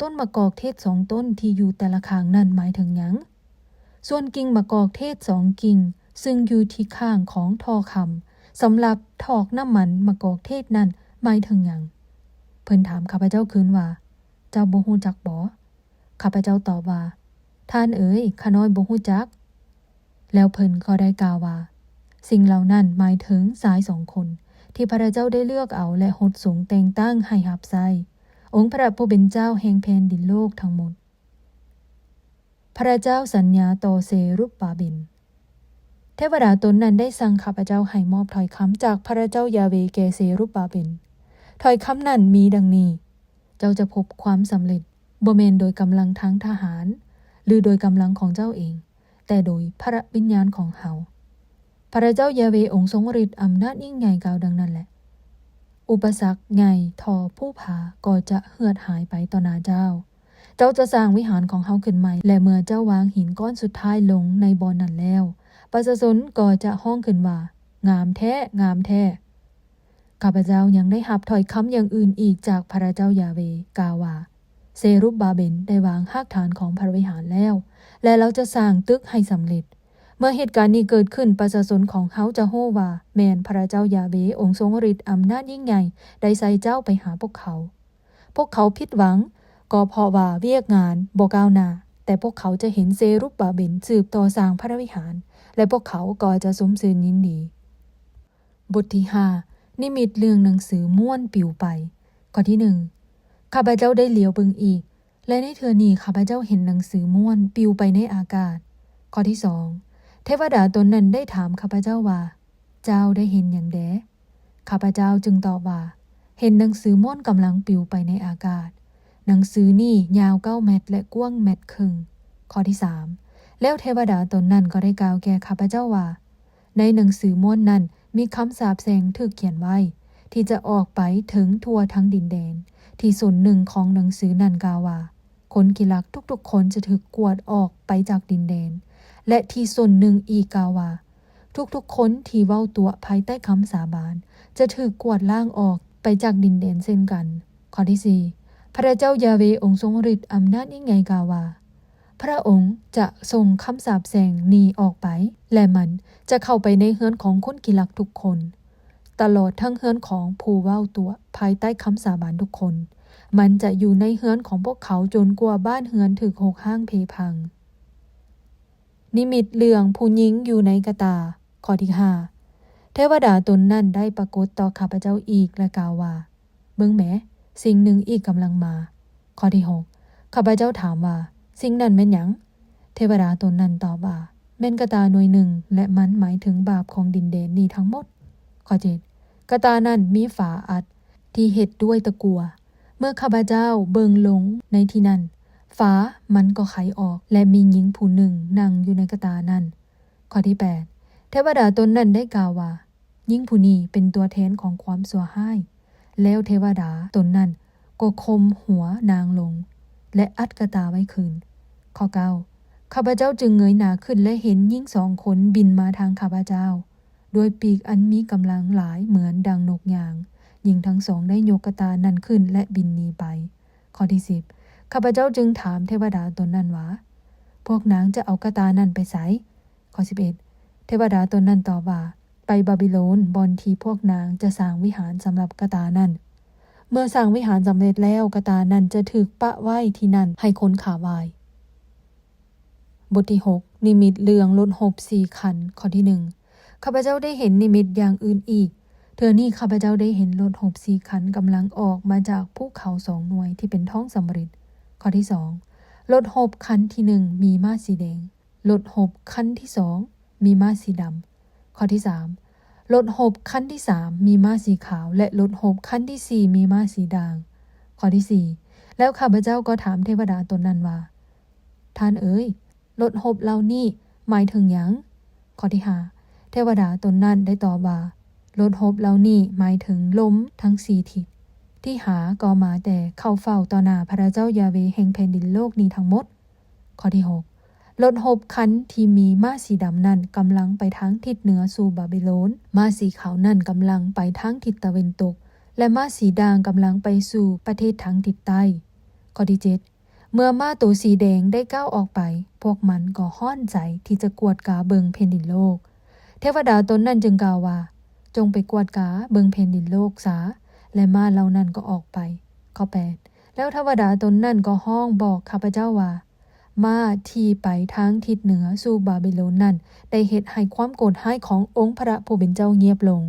ຕົ້ນໝາກອກເທດສອງຕົ້ນທີ່ຢູ່ແຕ່ລະຂ້າງນັ້ນໝາຍເຖິງຫຍັງ? ສ່ວນກິ່ງໝາກອກເທດສອງກິ່ງ ຊຶ່ງຢູ່ທີ່ຂ້າງຂອງທໍ່ຄຳ ສຳລັບຖອກນ້ຳມັນໝາກອກເທດນັ້ນໝາຍເຖິງຫຍັງ? ເພິ່ນຖາມຂ້າພະເຈົ້າຄືນວ່າ, ເຈົ້າບໍ່ຮູ້ຈັກບໍ? ຂ້າພະເຈົ້າຕອບວ່າ, ທ່ານເອີຍ, ຂ້ານ້ອຍບໍ່ຮູ້ຈັກ. ແລ້ວເພິ່ນກໍໄດ້ກ່າວວ່າ, ສິ່ງເຫຼົ່ານັ້ນໝາຍເຖິງຊາຍສອງຄົນ ທີ່ພະເຈົ້າໄດ້ເລືອກເອົາ ແລະ ຫົດສົງແຕ່ງຕັ້ງໃຫ້ຮັບໃຊ້ອົງພະຜູ້ເປັນເຈົ້າແຫ່ງແຜ່ນດິນໂລກທັງໝົດ. ພະເຈົ້າສັນຍາຕໍ່ເຊຣູບບາເບນ. ເທວະດາຕົນນັ້ນໄດ້ສັ່ງຂ້າພະເຈົ້າໃຫ້ມອບຖ້ອຍຄຳຈາກພະເຈົ້າຢາເວແກ່ເຊຣູບບາເບນ. ຖ້ອຍຄຳນັ້ນມີດັ່ງນີ້, ເຈົ້າຈະພົບຄວາມສຳເລັດ, ບໍ່ແມ່ນໂດຍກຳລັງທາງທະຫານ ຫຼື ໂດຍກຳລັງຂອງເຈົ້າເອງ, ແຕ່ໂດຍພະວິນຍານຂອງເຮົາ. ພະເຈົ້າຢາເວອົງຊົງລິດອຳນາດຍິ່ງໃຫຍ່ກ່າວດັ່ງນັ້ນແຫຼະ. ອຸປະສັກໃຫຍ່ທໍ່ພູຜາກໍຈະເຫືອດຫາຍໄປຕໍ່ໜ້າເຈົ້າ. ເຈົ້າຈະສ້າງວິຫານຂອງເຮົາຂຶ້ນໃໝ່, ແລະ ເມື່ອເຈົ້າວາງຫີນກ້ອນສຸດທ້າຍລົງໃນບ່ອນນັ້ນແລ້ວ, ປະຊາຊົນກໍຈະຮ້ອງຂຶ້ນວ່າ, ງາມແທ້, ງາມແທ້! ຂ້າພະເຈົ້າຍັງໄດ້ຮັບຖ້ອຍຄຳຢ່າງອື່ນອີກຈາກພະເຈົ້າຢາເວ, ກ່າວວ່າ, ເຊຣູບບາເບນໄດ້ວາງຮາກຖານຂອງພະວິຫານແລ້ວ, ແລະ ລາວຈະສ້າງຕຶກໃຫ້ສຳເລັດ. ເມື່ອເຫດການນີ້ເກີດຂຶ້ນ, ປະຊາຊົນຂອງເຮົາຈະຮູ້ວ່າ ແມ່ນພະເຈົ້າຢາເວອົງຊົງລິດອຳນາດຍິ່ງໃຫຍ່ໄດ້ໃຊ້ເຈົ້າໄປຫາພວກເຂົາ. ພວກເຂົາຜິດຫວັງ, ກໍເພາະວ່າວຽກງານບໍ່ກ້າວໜ້າ, ແຕ່ພວກເຂົາຈະເຫັນເຊຣູບບາເບນສືບຕໍ່ສ້າງພະວິຫານ, ແລະ ພວກເຂົາກໍຈະຊົມຊື່ນຍິນດີ. ບົດທີຫ້າ ນິມິດເລື່ອງໜັງສືມ້ວນປິວໄປ. ຂໍ້ທີໜຶ່ງ ຂ້າພະເຈົ້າໄດ້ຫຼຽວເບິ່ງອີກ, ແລະ ໃນເທື່ອນີ້ຂ້າພະເຈົ້າເຫັນໜັງສືມ້ວນປິວໄປໃນອາກາດ. ຂໍ້ທີສອງ ເທວະດາຕົນນັ້ນໄດ້ຖາມຂ້າພະເຈົ້າວ່າ, ເຈົ້າໄດ້ເຫັນຫຍັງແດ່? ຂ້າພະເຈົ້າຈຶ່ງຕອບວ່າ, ເຫັນໜັງສືມ້ວນກຳລັງປິວໄປໃນອາກາດ. ໜັງສືນີ້ຍາວເກົ້າແມັດ ແລະ ກວ້າງແມັດເຄິ່ງ. ຂໍ້ທີສາມ ແລ້ວເທວະດາຕົນນັ້ນກໍໄດ້ກ່າວແກ່ຂ້າພະເຈົ້າວ່າ, ໃນໜັງສືມ້ວນນັ້ນມີຄຳສາບແຊ່ງຖືກຂຽນໄວ້ ທີ່ຈະອອກໄປເຖິງທົ່ວທັງດິນແດນ, ທີ່ສົ້ນໜຶ່ງຂອງໜັງສືນັ້ນກ່າວວ່າ, ຄົນຂີ້ລັກທຸກໆຄົນຈະຖືກກວາດອອກໄປຈາກດິນແດນ, ແລະ ທີ່ສົ້ນໜຶ່ງອີກກ່າວວ່າ, ທຸກໆຄົນທີ່ເວົ້າຕົວະພາຍໃຕ້ຄຳສາບານ ຈະຖືກກວາດລ້າງອອກໄປຈາກດິນແດນເຊັ່ນກັນ. ຂໍ້ທີສີ່ ພະເຈົ້າຢາເວອົງຊົງລິດອຳນາດຍິ່ງໃຫຍ່ກ່າວວ່າ, ພຣະອົງຈະສົ່ງຄຳສາບແຊ່ງນີ້ອອກໄປ ແລະ ມັນຈະເຂົ້າໄປໃນເຮືອນຂອງຄົນຂີ້ລັກທຸກຄົນ, ຕະຫຼອດທັງເຮືອນຂອງຜູ້ເວົ້າຕົວະພາຍໃຕ້ຄຳສາບານທຸກຄົນ. ມັນຈະຢູ່ໃນເຮືອນຂອງພວກເຂົາຈົນກວ່າບ້ານເຮືອນຖືກຮົກຮ້າງເພພັງ. ນິມິດເລື່ອງຜູ້ຍິງຢູ່ໃນກະຕ່າ. ຂໍ້ທີຫ້າ ເທວະດາຕົນນັ້ນໄດ້ປາກົດຕໍ່ຂ້າພະເຈົ້າອີກ ແລະ ກ່າວວ່າ, ເບິ່ງແມ, ສິ່ງໜຶ່ງອີກກຳລັງມາ. ຂໍ້ທີຫົກ ຂ້າພະເຈົ້າຖາມວ່າ, ສິ່ງນັ້ນແມ່ນຫຍັງ? ເທວະດາຕົນນັ້ນຕອບວ່າ, ແມ່ນກະຕ່າໜ່ວຍໜຶ່ງ, ແລະ ມັນໝາຍເຖິງບາບຂອງດິນແດນນີ້ທັງໝົດ. ຂໍ້ເຈັດ ກະຕ່ານັ້ນມີຝາອັດທີ່ເຮັດດ້ວຍຕະກົ່ວ. ເມື່ອຂ້າພະເຈົ້າເບິ່ງລົງໃນທີ່ນັ້ນ, ຝາມັນກໍໄຂອອກ ແລະ ມີຍິງຜູ້ໜຶ່ງນັ່ງຢູ່ໃນກະຕ່ານັ້ນ. ຂໍ້ທີແປດ ເທວະດາຕົນນັ້ນໄດ້ກ່າວວ່າ, ຍິງຜູ້ນີ້ເປັນຕົວແທນຂອງຄວາມຊົ່ວຮ້າຍ. ແລ້ວເທວະດາຕົນນັ້ນກໍຂົ່ມຫົວນາງລົງ ແລະ ອັດກະຕ່າໄວ້ຄືນ. ຂໍ້ເກົ້າ ຂ້າພະເຈົ້າຈຶ່ງເງີຍໜ້າຂຶ້ນ ແລະ ເຫັນຍິງສອງຄົນບິນມາທາງຂ້າພະເຈົ້າ ດ້ວຍປີກອັນມີກຳລັງຫຼາຍເໝືອນດັ່ງນົກຍາງ. ຍິງທັງສອງໄດ້ຍົກກະຕ່ານັ້ນຂຶ້ນ ແລະ ບິນໜີໄປ. ຂໍ້ທີສິບ ຂ້າພະເຈົ້າຈຶ່ງຖາມເທວະດາຕົນນັ້ນວ່າ, ພວກນາງຈະເອົາກະຕ່ານັ້ນໄປໃສ? ຂໍ້ສິບເອັດ ເທວະດາຕົນນັ້ນຕອບວ່າ, ໄປບາບິໂລນ, ບ່ອນທີ່ພວກນາງຈະສ້າງວິຫານສຳລັບກະຕ່ານັ້ນ. ເມື່ອສ້າງວິຫານສຳເລັດແລ້ວ, ກະຕ່ານັ້ນຈະຖືກປະໄວ້ທີ່ນັ້ນໃຫ້ຄົນຂ້າວາຍ. ບົດທີຫົກ ນິມິດເລື່ອງລົດຮົບສີ່ຄັນ. ຂໍ້ທີໜຶ່ງ ຂ້າພະເຈົ້າໄດ້ເຫັນນິມິດຢ່າງອື່ນອີກ. ເທື່ອນີ້ຂ້າພະເຈົ້າໄດ້ເຫັນລົດຮົບສີ່ຄັນກຳລັງອອກມາຈາກພູເຂົາສອງໜ່ວຍທີ່ເປັນທອງສຳລິດ. ຂໍ້ທີສອງ ລົດຮົບຄັນທີໜຶ່ງມີມ້າສີແດງ. ລົດຮົບຄັນທີສອງມີມ້າສີດຳ. ຂໍ້ທີສາມ ລົດຮົບຄັນທີສາມມີມ້າສີຂາວ ແລະ ລົດຮົບຄັນທີສີ່ມີມ້າສີດ່າງ. ຂໍ້ທີສີ່ ແລ້ວຂ້າພະເຈົ້າກໍຖາມເທວະດາຕົນນັ້ນວ່າ, ທ່ານເອີຍ, ລົດຮົບເຫຼົ່ານີ້ໝາຍເຖິງຫຍັງ? ຂໍ້ທີຫ້າ ເທວະດາຕົນນັ້ນໄດ້ຕອບວ່າ, ລົດຮົບເຫຼົ່ານີ້ໝາຍເຖິງລົມທັງສີ່ທິດ ທີ່ຫາກໍມາແຕ່ເຂົ້າເຝົ້າຕໍ່ໜ້າພະເຈົ້າຢາເວແຫ່ງແຜ່ນດິນໂລກນີ້ທັງໝົດ. ຂໍ້ທີຫົກ ລົດຮົບຄັນທີ່ມີມ້າສີດຳນັ້ນກຳລັງໄປທາງທິດເໜືອສູ່ບາບິໂລນ, ມ້າສີຂາວນັ້ນກຳລັງໄປທາງທິດຕາເວັນຕົກ ແລະ ມ້າສີດ່າງກຳລັງໄປສູ່ປະເທດທາງທິດໃຕ້. ຂໍ້ທີເຈັດ ເມື່ອມ້າໂຕສີແດງໄດ້ກ້າວອອກໄປ, ພວກມັນກໍຮ້ອນໃຈທີ່ຈະກວດກາເບິ່ງແຜ່ນດິນໂລກ. ເທວະດາຕົນນັ້ນຈຶ່ງກ່າວວ່າ, ຈົ່ງໄປກວດກາເບິ່ງແຜ່ນດິນໂລກຊາ, ແລະ ມ້າເຫຼົ່ານັ້ນກໍອອກໄປ. ຂໍ້ແປດ ແລ້ວເທວະດາຕົນນັ້ນກໍຮ້ອງບອກຂ້າພະເຈົ້າວ່າ, ມ້າທີ່ໄປທາງທິດເໜືອສູ່ບາບິໂລນນັ້ນ ໄດ້ເຮັດໃຫ້ຄວາມໂກດຮ້າຍຂອງອົງພະຜູ້ເປັນເຈົ້າງຽບລົງ.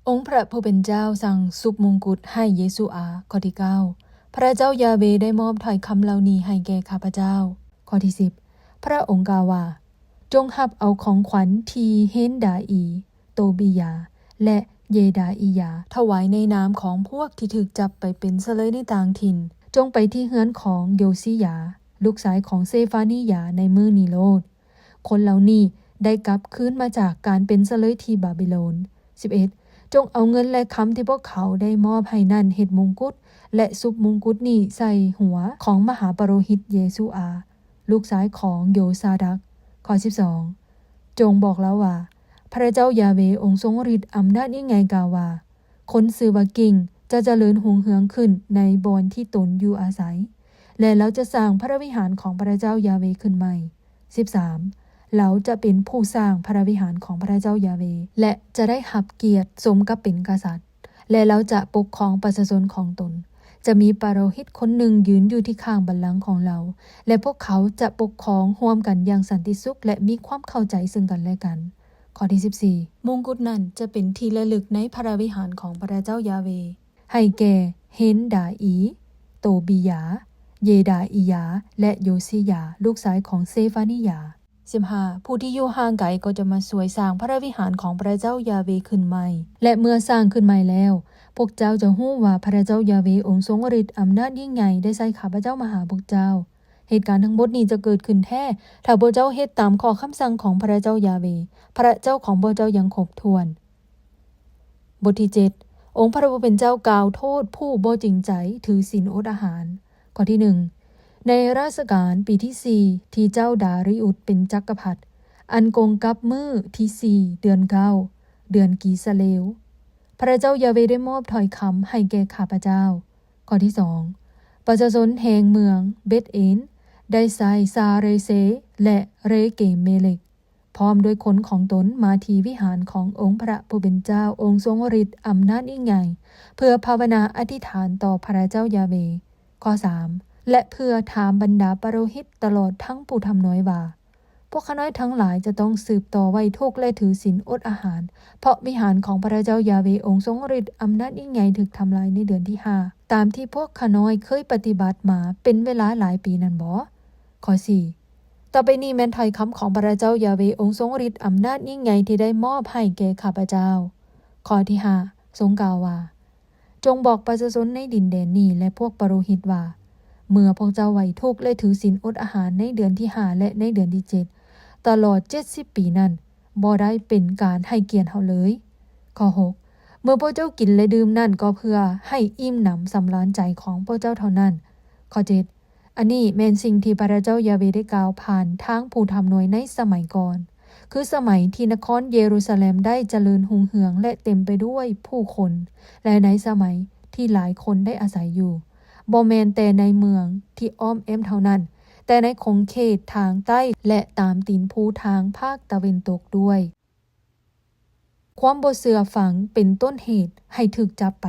ອົງພະຜູ້ເປັນເຈົ້າສັ່ງຊຸບມຸງກຸດໃຫ້ເຢຊູອາ. ຂໍ້ທີເກົ້າ ພະເຈົ້າຢາເວໄດ້ມອບຖ້ອຍຄຳເຫຼົ່ານີ້ໃຫ້ແກ່ຂ້າພະເຈົ້າ. ຂໍ້ທີສິບ ພະອົງກ່າວວ່າ, ຈົ່ງຮັບເອົາຂອງຂວັນທີ່ເຮນດາອີ, ໂຕບີຢາ ແລະ ເຢດາອີຢາ ຖວາຍໃນນາມຂອງພວກທີ່ຖືກຈັບໄປເປັນສະເລີຍໃນຕ່າງຖິ່ນ. ຈົ່ງໄປທີ່ເຮືອນຂອງໂຢຊີຢາ ລູກຊາຍຂອງເຊຟານີຢາໃນມື້ນີ້ໂລດ. ຄົນເຫຼົ່ານີ້ໄດ້ກັບຄືນມາຈາກການເປັນສະເລີຍທີ່ບາບິໂລນ. ສິບເອັດ ຈົ່ງເອົາເງິນ ແລະ ຄຳທີ່ພວກເຂົາໄດ້ມອບໃຫ້ນັ້ນເຮັດມຸງກຸດ ແລະ ຊຸບມຸງກຸດນີ້ໃສ່ຫົວຂອງມະຫາປະໂລຫິດເຢຊູອາ ລູກຊາຍຂອງໂຢຊາດັກ. ຂໍ້ສິບສອງ ຈົ່ງບອກລາວວ່າ, ພະເຈົ້າຢາເວອົງຊົງລິດອຳນາດຍິ່ງໃຫຍ່ກ່າວວ່າ, ຄົນຊື່ວ່າກິງຈະຈະເລີນຮຸ່ງເຮືອງຂຶ້ນໃນບ່ອນທີ່ຕົນຢູ່ອາໄສ, ແລະ ລາວຈະສ້າງພະວິຫານຂອງພະເຈົ້າຢາເວຂຶ້ນໃໝ່. ສິບສາມ ລາວຈະເປັນຜູ້ສ້າງພະວິຫານຂອງພະເຈົ້າຢາເວ ແລະ ຈະໄດ້ຮັບກຽດສົມກັບເປັນກະສັດ, ແລະ ລາວຈະປົກຄອງປະຊາຊົນຂອງຕົນ. ຈະມີປະໂລຫິດຄົນໜຶ່ງຢືນຢູ່ທີ່ຂ້າງບັນລັງຂອງລາວ, ແລະ ພວກເຂົາຈະປົກຄອງຮ່ວມກັນຢ່າງສັນຕິສຸກ ແລະ ມີຄວາມເຂົ້າໃຈເຊິ່ງກັນແລະກັນ. ຂໍ້ທີສິບສີ່ ມຸງກຸດນັ້ນຈະເປັນທີ່ລະລຶກໃນພະວິຫານຂອງພະເຈົ້າຢາເວ ໃຫ້ແກ່ເຮນດາອີ, ໂຕບີຢາ, ເຢດາອີຢາ ແລະ ໂຢຊີຢາ ລູກຊາຍຂອງເຊຟານີຢາ. ສິບຫ້າ ຜູ້ທີ່ຢູ່ຫ່າງໄກກໍຈະມາຊ່ວຍສ້າງພະວິຫານຂອງພະເຈົ້າຢາເວຂຶ້ນໃໝ່, ແລະ ເມື່ອສ້າງຂຶ້ນໃໝ່ແລ້ວ, ພວກເຈົ້າຈະຮູ້ວ່າພະເຈົ້າຢາເວອົງຊົງລິດອຳນາດຍິ່ງໃຫຍ່ໄດ້ໃຊ້ຂ້າພະເຈົ້າມາຫາພວກເຈົ້າ. ເຫດການທັງໝົດນີ້ຈະເກີດຂຶ້ນແທ້ ຖ້າພວກເຈົ້າເຮັດຕາມຂໍ້ຄຳສັ່ງຂອງພະເຈົ້າຢາເວ, ພະເຈົ້າຂອງພວກເຈົ້າຢ່າງຄົບຖ້ວນ. ບົດທີເຈັດ ອົງພະຜູ້ເປັນເຈົ້າກ່າວໂທດຜູ້ບໍ່ຈິງໃຈຖືສິນອົດອາຫານ. ຂໍ້ທີໜຶ່ງ ໃນລາຊະການປີທີສີ່ ທີ່ເຈົ້າດາຣິອຸດເປັນຈັກກະພັດ, ອັນກົງກັບມື້ທີສີ່ ເດືອນເກົ້າ ເດືອນກີສະເລວ, ພະເຈົ້າຢາເວໄດ້ມອບຖ້ອຍຄຳໃຫ້ແກ່ຂ້າພະເຈົ້າ. ຂໍ້ທີສອງ ປະຊາຊົນແຫ່ງເມືອງເບັດເອນ ໄດ້ໃຊ້ຊາເຣເຊ ແລະ ເຣເກເມເລັກ ພ້ອມດ້ວຍຄົນຂອງຕົນມາທີ່ວິຫານຂອງອົງພະຜູ້ເປັນເຈົ້າ ອົງຊົງລິດອຳນາດຍິ່ງໃຫຍ່ ເພື່ອພາວະນາອະທິຖານຕໍ່ພະເຈົ້າຢາເວ. ຂໍ້ສາມ ແລະ ເພື່ອຖາມບັນດາປະໂລຫິດຕະຫຼອດທັງຜູ້ທຳນວຍວ່າ, ພວກຂ້ານ້ອຍທັງຫຼາຍຈະຕ້ອງສືບຕໍ່ໄວ້ທຸກ ແລະ ຖືສິນອົດອາຫານ ເພາະວິຫານຂອງພະເຈົ້າຢາເວ ອົງຊົງລິດອຳນາດຍິ່ງໃຫຍ່ຖືກທຳລາຍໃນເດືອນທີຫ້າ ຕາມທີ່ພວກຂ້ານ້ອຍເຄີຍປະຕິບັດມາເປັນເວລາຫຼາຍປີນັ້ນບໍ? ຂໍ້ສີ່ ຕໍ່ໄປນີ້ແມ່ນຖ້ອຍຄຳຂອງພະເຈົ້າຢາເວ ອົງຊົງລິດອຳນາດຍິ່ງໃຫຍ່ທີ່ໄດ້ມອບໃຫ້ແກ່ຂ້າພະເຈົ້າ. ຂໍ້ທີຫ້າ ຊົງກ່າວວ່າ, ຈົ່ງບອກປະຊາຊົນໃນດິນແດນນີ້ ແລະ ພວກປະໂລຫິດວ່າ, ເມື່ອພວກເຈົ້າໄວ້ທຸກ ແລະ ຖືສິນອົດອາຫານໃນເດືອນທີຫ້າ ແລະ ໃນເດືອນທີເຈັດ ຕະຫຼອດເຈັດສິບປີນັ້ນ, ບໍ່ໄດ້ເປັນການໃຫ້ກຽດເຮົາເລີຍ. ຂໍ້ຫົກ ເມື່ອພວກເຈົ້າກິນ ແລະ ດື່ມນັ້ນ ກໍເພື່ອໃຫ້ອີ່ມໜຳສຳລານໃຈຂອງພວກເຈົ້າເທົ່ານັ້ນ. ຂໍ້ເຈັດ ອັນນີ້ແມ່ນສິ່ງທີ່ພະເຈົ້າຢາເວໄດ້ກ່າວຜ່ານທາງຜູ້ທຳນວຍໃນສະໄໝກ່ອນ, ຄືສະໄໝທີ່ນະຄອນເຢຣູຊາແລັມໄດ້ຈະເລີນຮຸ່ງເຮືອງ ແລະ ເຕັມໄປດ້ວຍຜູ້ຄົນ, ແລະ ໃນສະໄໝທີ່ຫຼາຍຄົນໄດ້ອາໄສຢູ່, ບໍ່ແມ່ນແຕ່ໃນເມືອງທີ່ອ້ອມແອ້ມເທົ່ານັ້ນ, ແຕ່ໃນຂົງເຂດທາງໃຕ້ ແລະ ຕາມຕີນພູທາງພາກຕາເວັນຕົກດ້ວຍ. ຄວາມບໍ່ເຊື່ອຟັງເປັນຕົ້ນເຫດໃຫ້ຖືກຈັບໄປ.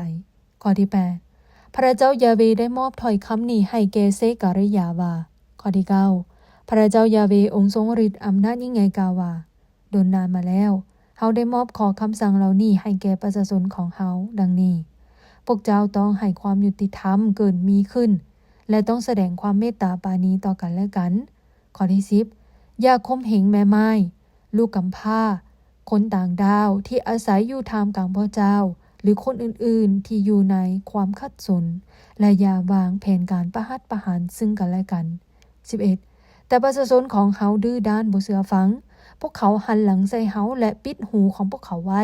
ຂໍ້ທີແປດ ພະເຈົ້າຢາເວໄດ້ມອບຖ້ອຍຄຳນີ້ໃຫ້ແກ່ເຊກາຣິຢາວ່າ. ຂໍ້ທີເກົ້າ ພະເຈົ້າຢາເວ ອົງຊົງລິດອຳນາດຍິ່ງໃຫຍ່ກ່າວວ່າ, ດົນນານມາແລ້ວ, ເຮົາໄດ້ມອບຂໍ້ຄຳສັ່ງເຫຼົ່ານີ້ໃຫ້ແກ່ປະຊາຊົນຂອງເຮົາ ດັ່ງນີ້, ພວກເຈົ້າຕ້ອງໃຫ້ຄວາມຍຸຕິທຳເກີດມີຂຶ້ນ ແລະ ຕ້ອງສະແດງຄວາມເມດຕາປານີຕໍ່ກັນແລະກັນ. ຂໍ້ທີສິບ ຢ່າຂົ່ມເຫງແມ່ໝ້າຍ, ລູກກຳພ້າ, ຄົນຕ່າງດ້າວທີ່ອາໄສຢູ່ທ່າມກາງພວກເຈົ້າ ຫຼື ຄົນອື່ນໆທີ່ຢູ່ໃນຄວາມຂັດສົນ, ແລະ ຢ່າວາງແຜນການປະຫັດປະຫານຊຶ່ງກັນແລະກັນ. ສິບເອັດ ແຕ່ປະຊາຊົນຂອງເຮົາດື້ດ້ານບໍ່ເຊື່ອຟັງ, ພວກເຂົາຫັນຫຼັງໃສ່ເຮົາ ແລະ ປິດຫູຂອງພວກເຂົາໄວ້.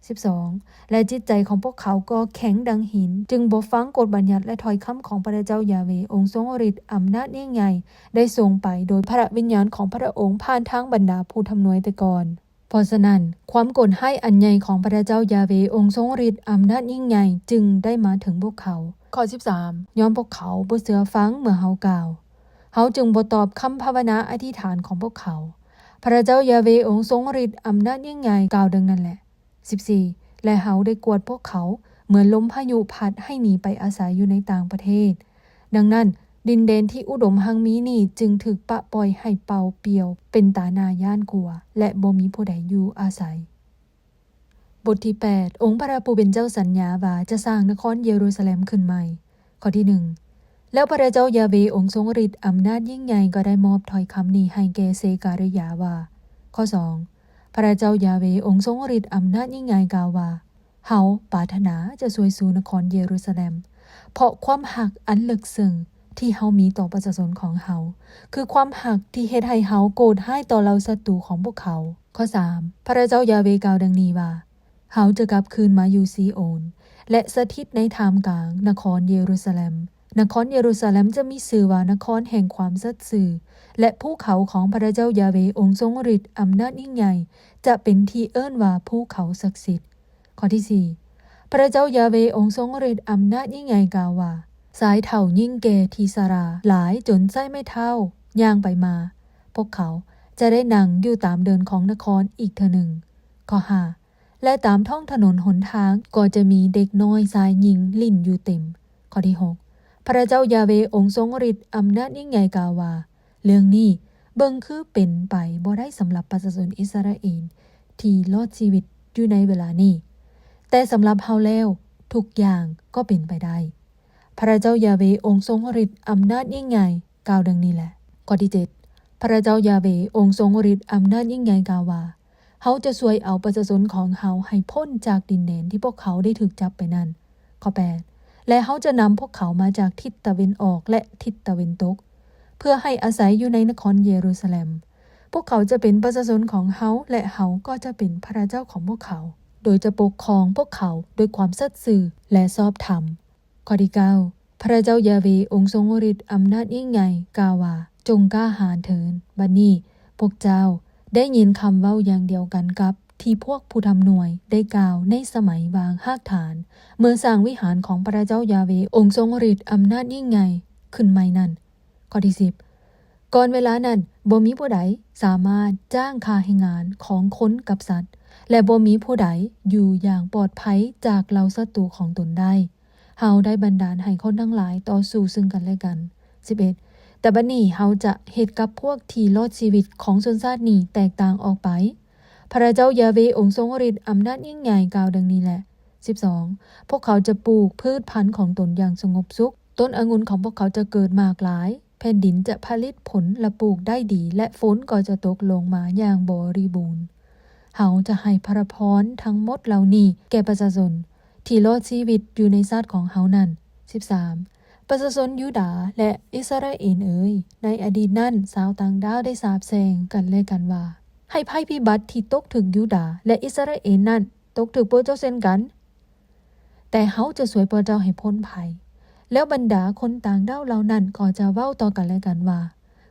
ສິບສອງ ແລະ ຈິດໃຈຂອງພວກເຂົາກໍແຂງດັ່ງຫີນ, ຈຶ່ງບໍ່ຟັງກົດບັນຍັດ ແລະ ຖ້ອຍຄຳຂອງພະເຈົ້າຢາເວ ອົງຊົງລິດອຳນາດຍິ່ງໃຫຍ່ ໄດ້ຊົງໄປໂດຍພະວິນຍານຂອງພະອົງຜ່ານທາງບັນດາຜູ້ທຳນວຍແຕ່ກ່ອນ. ເພາະສະນັ້ນ, ຄວາມໂກດຮ້າຍອັນໃຫຍ່ຂອງພະເຈົ້າຢາເວ ອົງຊົງລິດອຳນາດຍິ່ງໃຫຍ່ ຈຶ່ງໄດ້ມາເຖິງພວກເຂົາ. ຂໍ້ສິບສາມ ຍ້ອນພວກເຂົາບໍ່ເຊື່ອຟັງເມື່ອເຮົາກ່າວ, ເຮົາຈຶ່ງບໍ່ຕອບຄຳພາວະນາອະທິຖານຂອງພວກເຂົາ. ພະເຈົ້າຢາເວ ອົງຊົງລິດອຳນາດຍິ່ງໃຫຍ່ ກ່າວດັ່ງນັ້ນແຫຼະ. ສິບສີ່ ແລະ ເຮົາໄດ້ກວດພວກເຂົາເໝືອນລົມພາຍຸພັດໃຫ້ໜີໄປອາໄສຢູ່ໃນຕ່າງປະເທດ. ດັ່ງນັ້ນ, ດິນແດນທີ່ອຸດົມຮັ່ງມີນີ້ຈຶ່ງຖືກປະປ່ອຍໃຫ້ເປົ່າປ່ຽວເປັນຕາໜ້າຢ້ານກົວ ແລະ ບໍ່ມີຜູ້ໃດຢູ່ອາໄສ. ບົດທີແປດ ອົງພະຜູ້ເປັນເຈົ້າສັນຍາວ່າຈະສ້າງນະຄອນເຢຣູຊາແລັມຂຶ້ນໃໝ່. ຂໍ້ທີໜຶ່ງ ແລ້ວພະເຈົ້າຢາເວ ອົງຊົງລິດອຳນາດຍິ່ງໃຫຍ່ ກໍໄດ້ມອບຖ້ອຍຄຳນີ້ໃຫ້ແກ່ເຊກາຣິຢາວ່າ. ຂໍ້ສອງ ພະເຈົ້າຢາເວ ອົງຊົງລິດອຳນາດຍິ່ງໃຫຍ່ ກ່າວວ່າ, ເຮົາປາດຖະໜາຈະຊ່ວຍຊູນະຄອນເຢຣູຊາແລັມ, ເພາະຄວາມຮັກອັນເລິກເຊິ່ງທີ່ເຮົາມີຕໍ່ປະຊາຊົນຂອງເຮົາ, ຄືຄວາມຮັກທີ່ເຮັດໃຫ້ເຮົາໂກດຮ້າຍຕໍ່ເຫຼົ່າສັດຕູຂອງພວກເຂົາ. ຂໍ້ສາມ ພະເຈົ້າຢາເວກ່າວດັ່ງນີ້ວ່າ, ເຮົາຈະກັບຄືນມາຢູ່ຊີໂອນ ແລະ ສະຖິດໃນທ່າມກາງນະຄອນເຢຣູຊາແລັມ. ນະຄອນເຢຣູຊາແລັມຈະມີຊື່ວ່ານະຄອນແຫ່ງຄວາມສັດຊື່, ແລະ ພູເຂົາຂອງພະເຈົ້າຢາເວ ອົງຊົງລິດອຳນາດຍິ່ງໃຫຍ່ ຈະເປັນທີ່ເອີ້ນວ່າພູເຂົາສັກສິດ. ຂໍ້ທີສີ່ ພະເຈົ້າຢາເວ ອົງຊົງລິດອຳນາດຍິ່ງໃຫຍ່ ກ່າວວ່າ, ຊາຍເຖົ້າຍິງແກ່ທີ່ຊະລາຫຼາຍຈົນໃຊ້ໄມ້ເທົ້າຍ່າງໄປມາ, ພວກເຂົາຈະໄດ້ນັ່ງຢູ່ຕາມເດີ່ນຂອງນະຄອນອີກເທື່ອໜຶ່ງ. ຂໍ້ຫ້າ ແລະ ຕາມທ້ອງຖະໜົນຫົນທາງກໍຈະມີເດັກນ້ອຍຊາຍຍິງຫຼິ້ນຢູ່ເຕັມ. ຂໍ້ທີຫົກ ພະເຈົ້າຢາເວ ອົງຊົງລິດອຳນາດຍິ່ງໃຫຍ່ ກ່າວວ່າ, ເລື່ອງນີ້ເບິ່ງຄືເປັນໄປບໍ່ໄດ້ສຳລັບປະຊາຊົນອິດສະຣາເອນທີ່ລອດຊີວິດຢູ່ໃນເວລານີ້, ແຕ່ສຳລັບເຮົາແລ້ວທຸກຢ່າງກໍເປັນໄປໄດ້. ພະເຈົ້າຢາເວ ອົງຊົງລິດອຳນາດຍິ່ງໃຫຍ່ ກ່າວດັ່ງນີ້ແຫຼະ. ຂໍ້ທີເຈັດ ພະເຈົ້າຢາເວ ອົງຊົງລິດອຳນາດຍິ່ງໃຫຍ່ ກ່າວວ່າ, ເຮົາຈະຊ່ວຍເອົາປະຊາຊົນຂອງເຮົາໃຫ້ພົ້ນຈາກດິນແດນທີ່ພວກເຂົາໄດ້ຖືກຈັບໄປນັ້ນ. ຂໍ້ແປດ ແລະ ເຮົາຈະນຳພວກເຂົາມາຈາກທິດຕາເວັນອອກ ແລະ ທິດຕາເວັນຕົກ, ເພື່ອໃຫ້ອາໄສຢູ່ໃນນະຄອນເຢຣູຊາແລັມ. ພວກເຂົາຈະເປັນປະຊາຊົນຂອງເຮົາ ແລະ ເຮົາກໍຈະເປັນພະເຈົ້າຂອງພວກເຂົາ, ໂດຍຈະປົກຄອງພວກເຂົາດ້ວຍຄວາມສັດຊື່ ແລະ ຊອບທຳ. ຂໍ້ທີເກົ້າ ພະເຈົ້າຢາເວ ອົງຊົງລິດອຳນາດຍິ່ງໃຫຍ່ ກ່າວວ່າ, ຈົ່ງກ້າຫານເທີນ. ບັດນີ້ພວກເຈົ້າໄດ້ຍິນຄຳເວົ້າຢ່າງດຽວກັນກັບທີ່ພວກຜູ້ທຳນວຍໄດ້ກ່າວໃນສະໄໝວາງຮາກຖານ ເມື່ອສ້າງວິຫານຂອງພະເຈົ້າຢາເວ ອົງຊົງລິດອຳນາດຍິ່ງໃຫຍ່ ຂຶ້ນໃໝ່ນັ້ນ. ຂໍ້ທີສິບ ກ່ອນເວລານັ້ນ, ບໍ່ມີຜູ້ໃດສາມາດຈ້າງຄ່າແຮງງານຂອງຄົນກັບສັດ, ແລະ ບໍ່ມີຜູ້ໃດຢູ່ຢ່າງປອດໄພຈາກເຫຼົ່າສັດຕູຂອງຕົນໄດ້. ເຮົາໄດ້ບັນດານໃຫ້ຄົນທັງຫຼາຍຕໍ່ສູ້ຊຶ່ງກັນແລະກັນ. ສິບເອັດ ແຕ່ບັດນີ້ເຮົາຈະເຮັດກັບພວກທີ່ລອດຊີວິດຂອງຊົນຊາດນີ້ແຕກຕ່າງອອກໄປ. ພະເຈົ້າຢາເວອົງຊົງລິດອຳນາດຍິ່ງໃຫຍ່ກ່າວດັ່ງນີ້ແຫຼະ. ສິບສອງ ພວກເຂົາຈະປູກພືດພັນຂອງຕົນຢ່າງສະຫງົບສຸກ, ຕົ້ນອະງຸ່ນຂອງພວກເຂົາຈະເກີດໝາກຫຼາຍ, ແຜ່ນດິນຈະຜະລິດຜົນລະປູກໄດ້ດີ ແລະ ຝົນກໍຈະຕົກລົງມາຢ່າງບໍລິບູນ. ເຮົາຈະໃຫ້ພະລະພອນທັງໝົດເຫຼົ່ານີ້ແກ່ປະຊາຊົນທີ່ລອດຊີວິດຢູ່ໃນຊາດຂອງເຮົານັ້ນ. ສິບສາມ ປະຊາຊົນຢູດາ ແລະ ອິດສະຣາເອນເອີຍ, ໃນອະດີດນັ້ນຊາວຕ່າງດ້າວໄດ້ສາບແຊ່ງກັນແລະກັນວ່າ, ໃຫ້ໄພພິບັດທີ່ຕົກຖືກຢູດາ ແລະ ອິດສະຣາເອນນັ້ນ ຕົກຖືກພວກເຈົ້າເຊັ່ນກັນ, ແຕ່ເຮົາຈະຊ່ວຍພວກເຈົ້າໃຫ້ພົ້ນໄພ. ແລ້ວບັນດາຄົນຕ່າງດ້າວເຫຼົ່ານັ້ນກໍຈະເວົ້າຕໍ່ກັນແລະກັນວ່າ,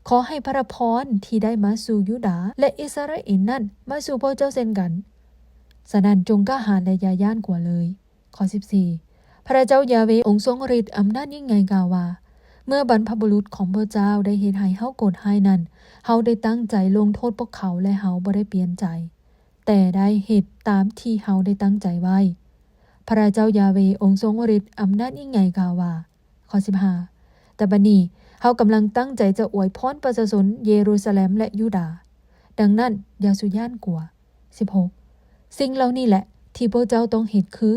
ຂໍໃຫ້ພະລະພອນທີ່ໄດ້ມາສູ່ຢູດາ ແລະ ອິດສະຣາເອນນັ້ນ ມາສູ່ພວກເຈົ້າເຊັ່ນກັນ. ສະນັ້ນ, ຈົ່ງກ້າຫານ ແລະ ຢ່າຢ້ານກົວເລີຍ. ຂໍ້ສິບສີ່ ພະເຈົ້າຢາເວອົງຊົງລິດອຳນາດຍິ່ງໃຫຍ່ກ່າວວ່າ, ເມື່ອບັນພະບຸລຸດຂອງພວກເຈົ້າໄດ້ເຮັດໃຫ້ເຮົາໂກດຮ້າຍນັ້ນ, ເຮົາໄດ້ຕັ້ງໃຈລົງໂທດພວກເຂົາ ແລະ ເຮົາບໍ່ໄດ້ປ່ຽນໃຈ, ແຕ່ໄດ້ເຮັດຕາມທີ່ເຮົາໄດ້ຕັ້ງໃຈໄວ້. ພະເຈົ້າຢາເວອົງຊົງລິດອຳນາດຍິ່ງໃຫຍ່ກ່າວວ່າ, ຂໍ້ສິບຫ້າ ແຕ່ບັດນີ້ເຮົາກຳລັງຕັ້ງໃຈຈະອວຍພອນປະຊາຊົນເຢຣູຊາແລັມ ແລະ ຢູດາ. ດັ່ງນັ້ນ, ຢ່າສູ່ຢ້ານກົວ. ສິບຫົກ ສິ່ງເຫຼົ່ານີ້ແຫຼະທີ່ພວກເຈົ້າຕ້ອງເຮັດຄື,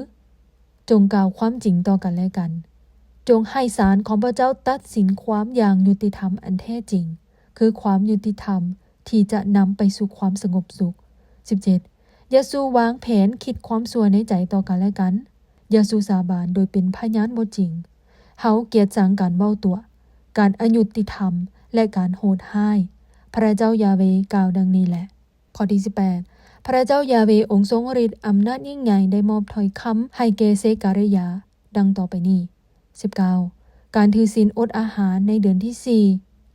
ຈົ່ງກ່າວຄວາມຈິງຕໍ່ກັນແລະກັນ. ຈົ່ງໃຫ້ສານຂອງພວກເຈົ້າຕັດສິນຄວາມຢ່າງຍຸຕິທຳອັນແທ້ຈິງ, ຄືຄວາມຍຸຕິທຳທີ່ຈະນຳໄປສູ່ຄວາມສະຫງົບສຸກ. ສິບເຈັດ ຢ່າສູ່ວາງແຜນຄິດຄວາມຊົ່ວໃນໃຈຕໍ່ກັນແລະກັນ. ຢ່າສູ່ສາບານໂດຍເປັນພະຍານບໍ່ຈິງ. ເຮົາກຽດຊັງການເວົ້າຕົວະ, ການອະຍຸຕິທຳ ແລະ ການໂຫດຮ້າຍ. ພະເຈົ້າຢາເວກ່າວດັ່ງນີ້ແຫຼະ. ຂໍ້ທີສິບແປດ ພະເຈົ້າຢາເວອົງຊົງລິດອຳນາດຍິ່ງໃຫຍ່ໄດ້ມອບຖ້ອຍຄຳໃຫ້ແກ່ເຊກາເຣຢາ ດັ່ງຕໍ່ໄປນີ້. ສິບເກົ້າ ການຖືສິນອົດອາຫານໃນເດືອນທີສີ່,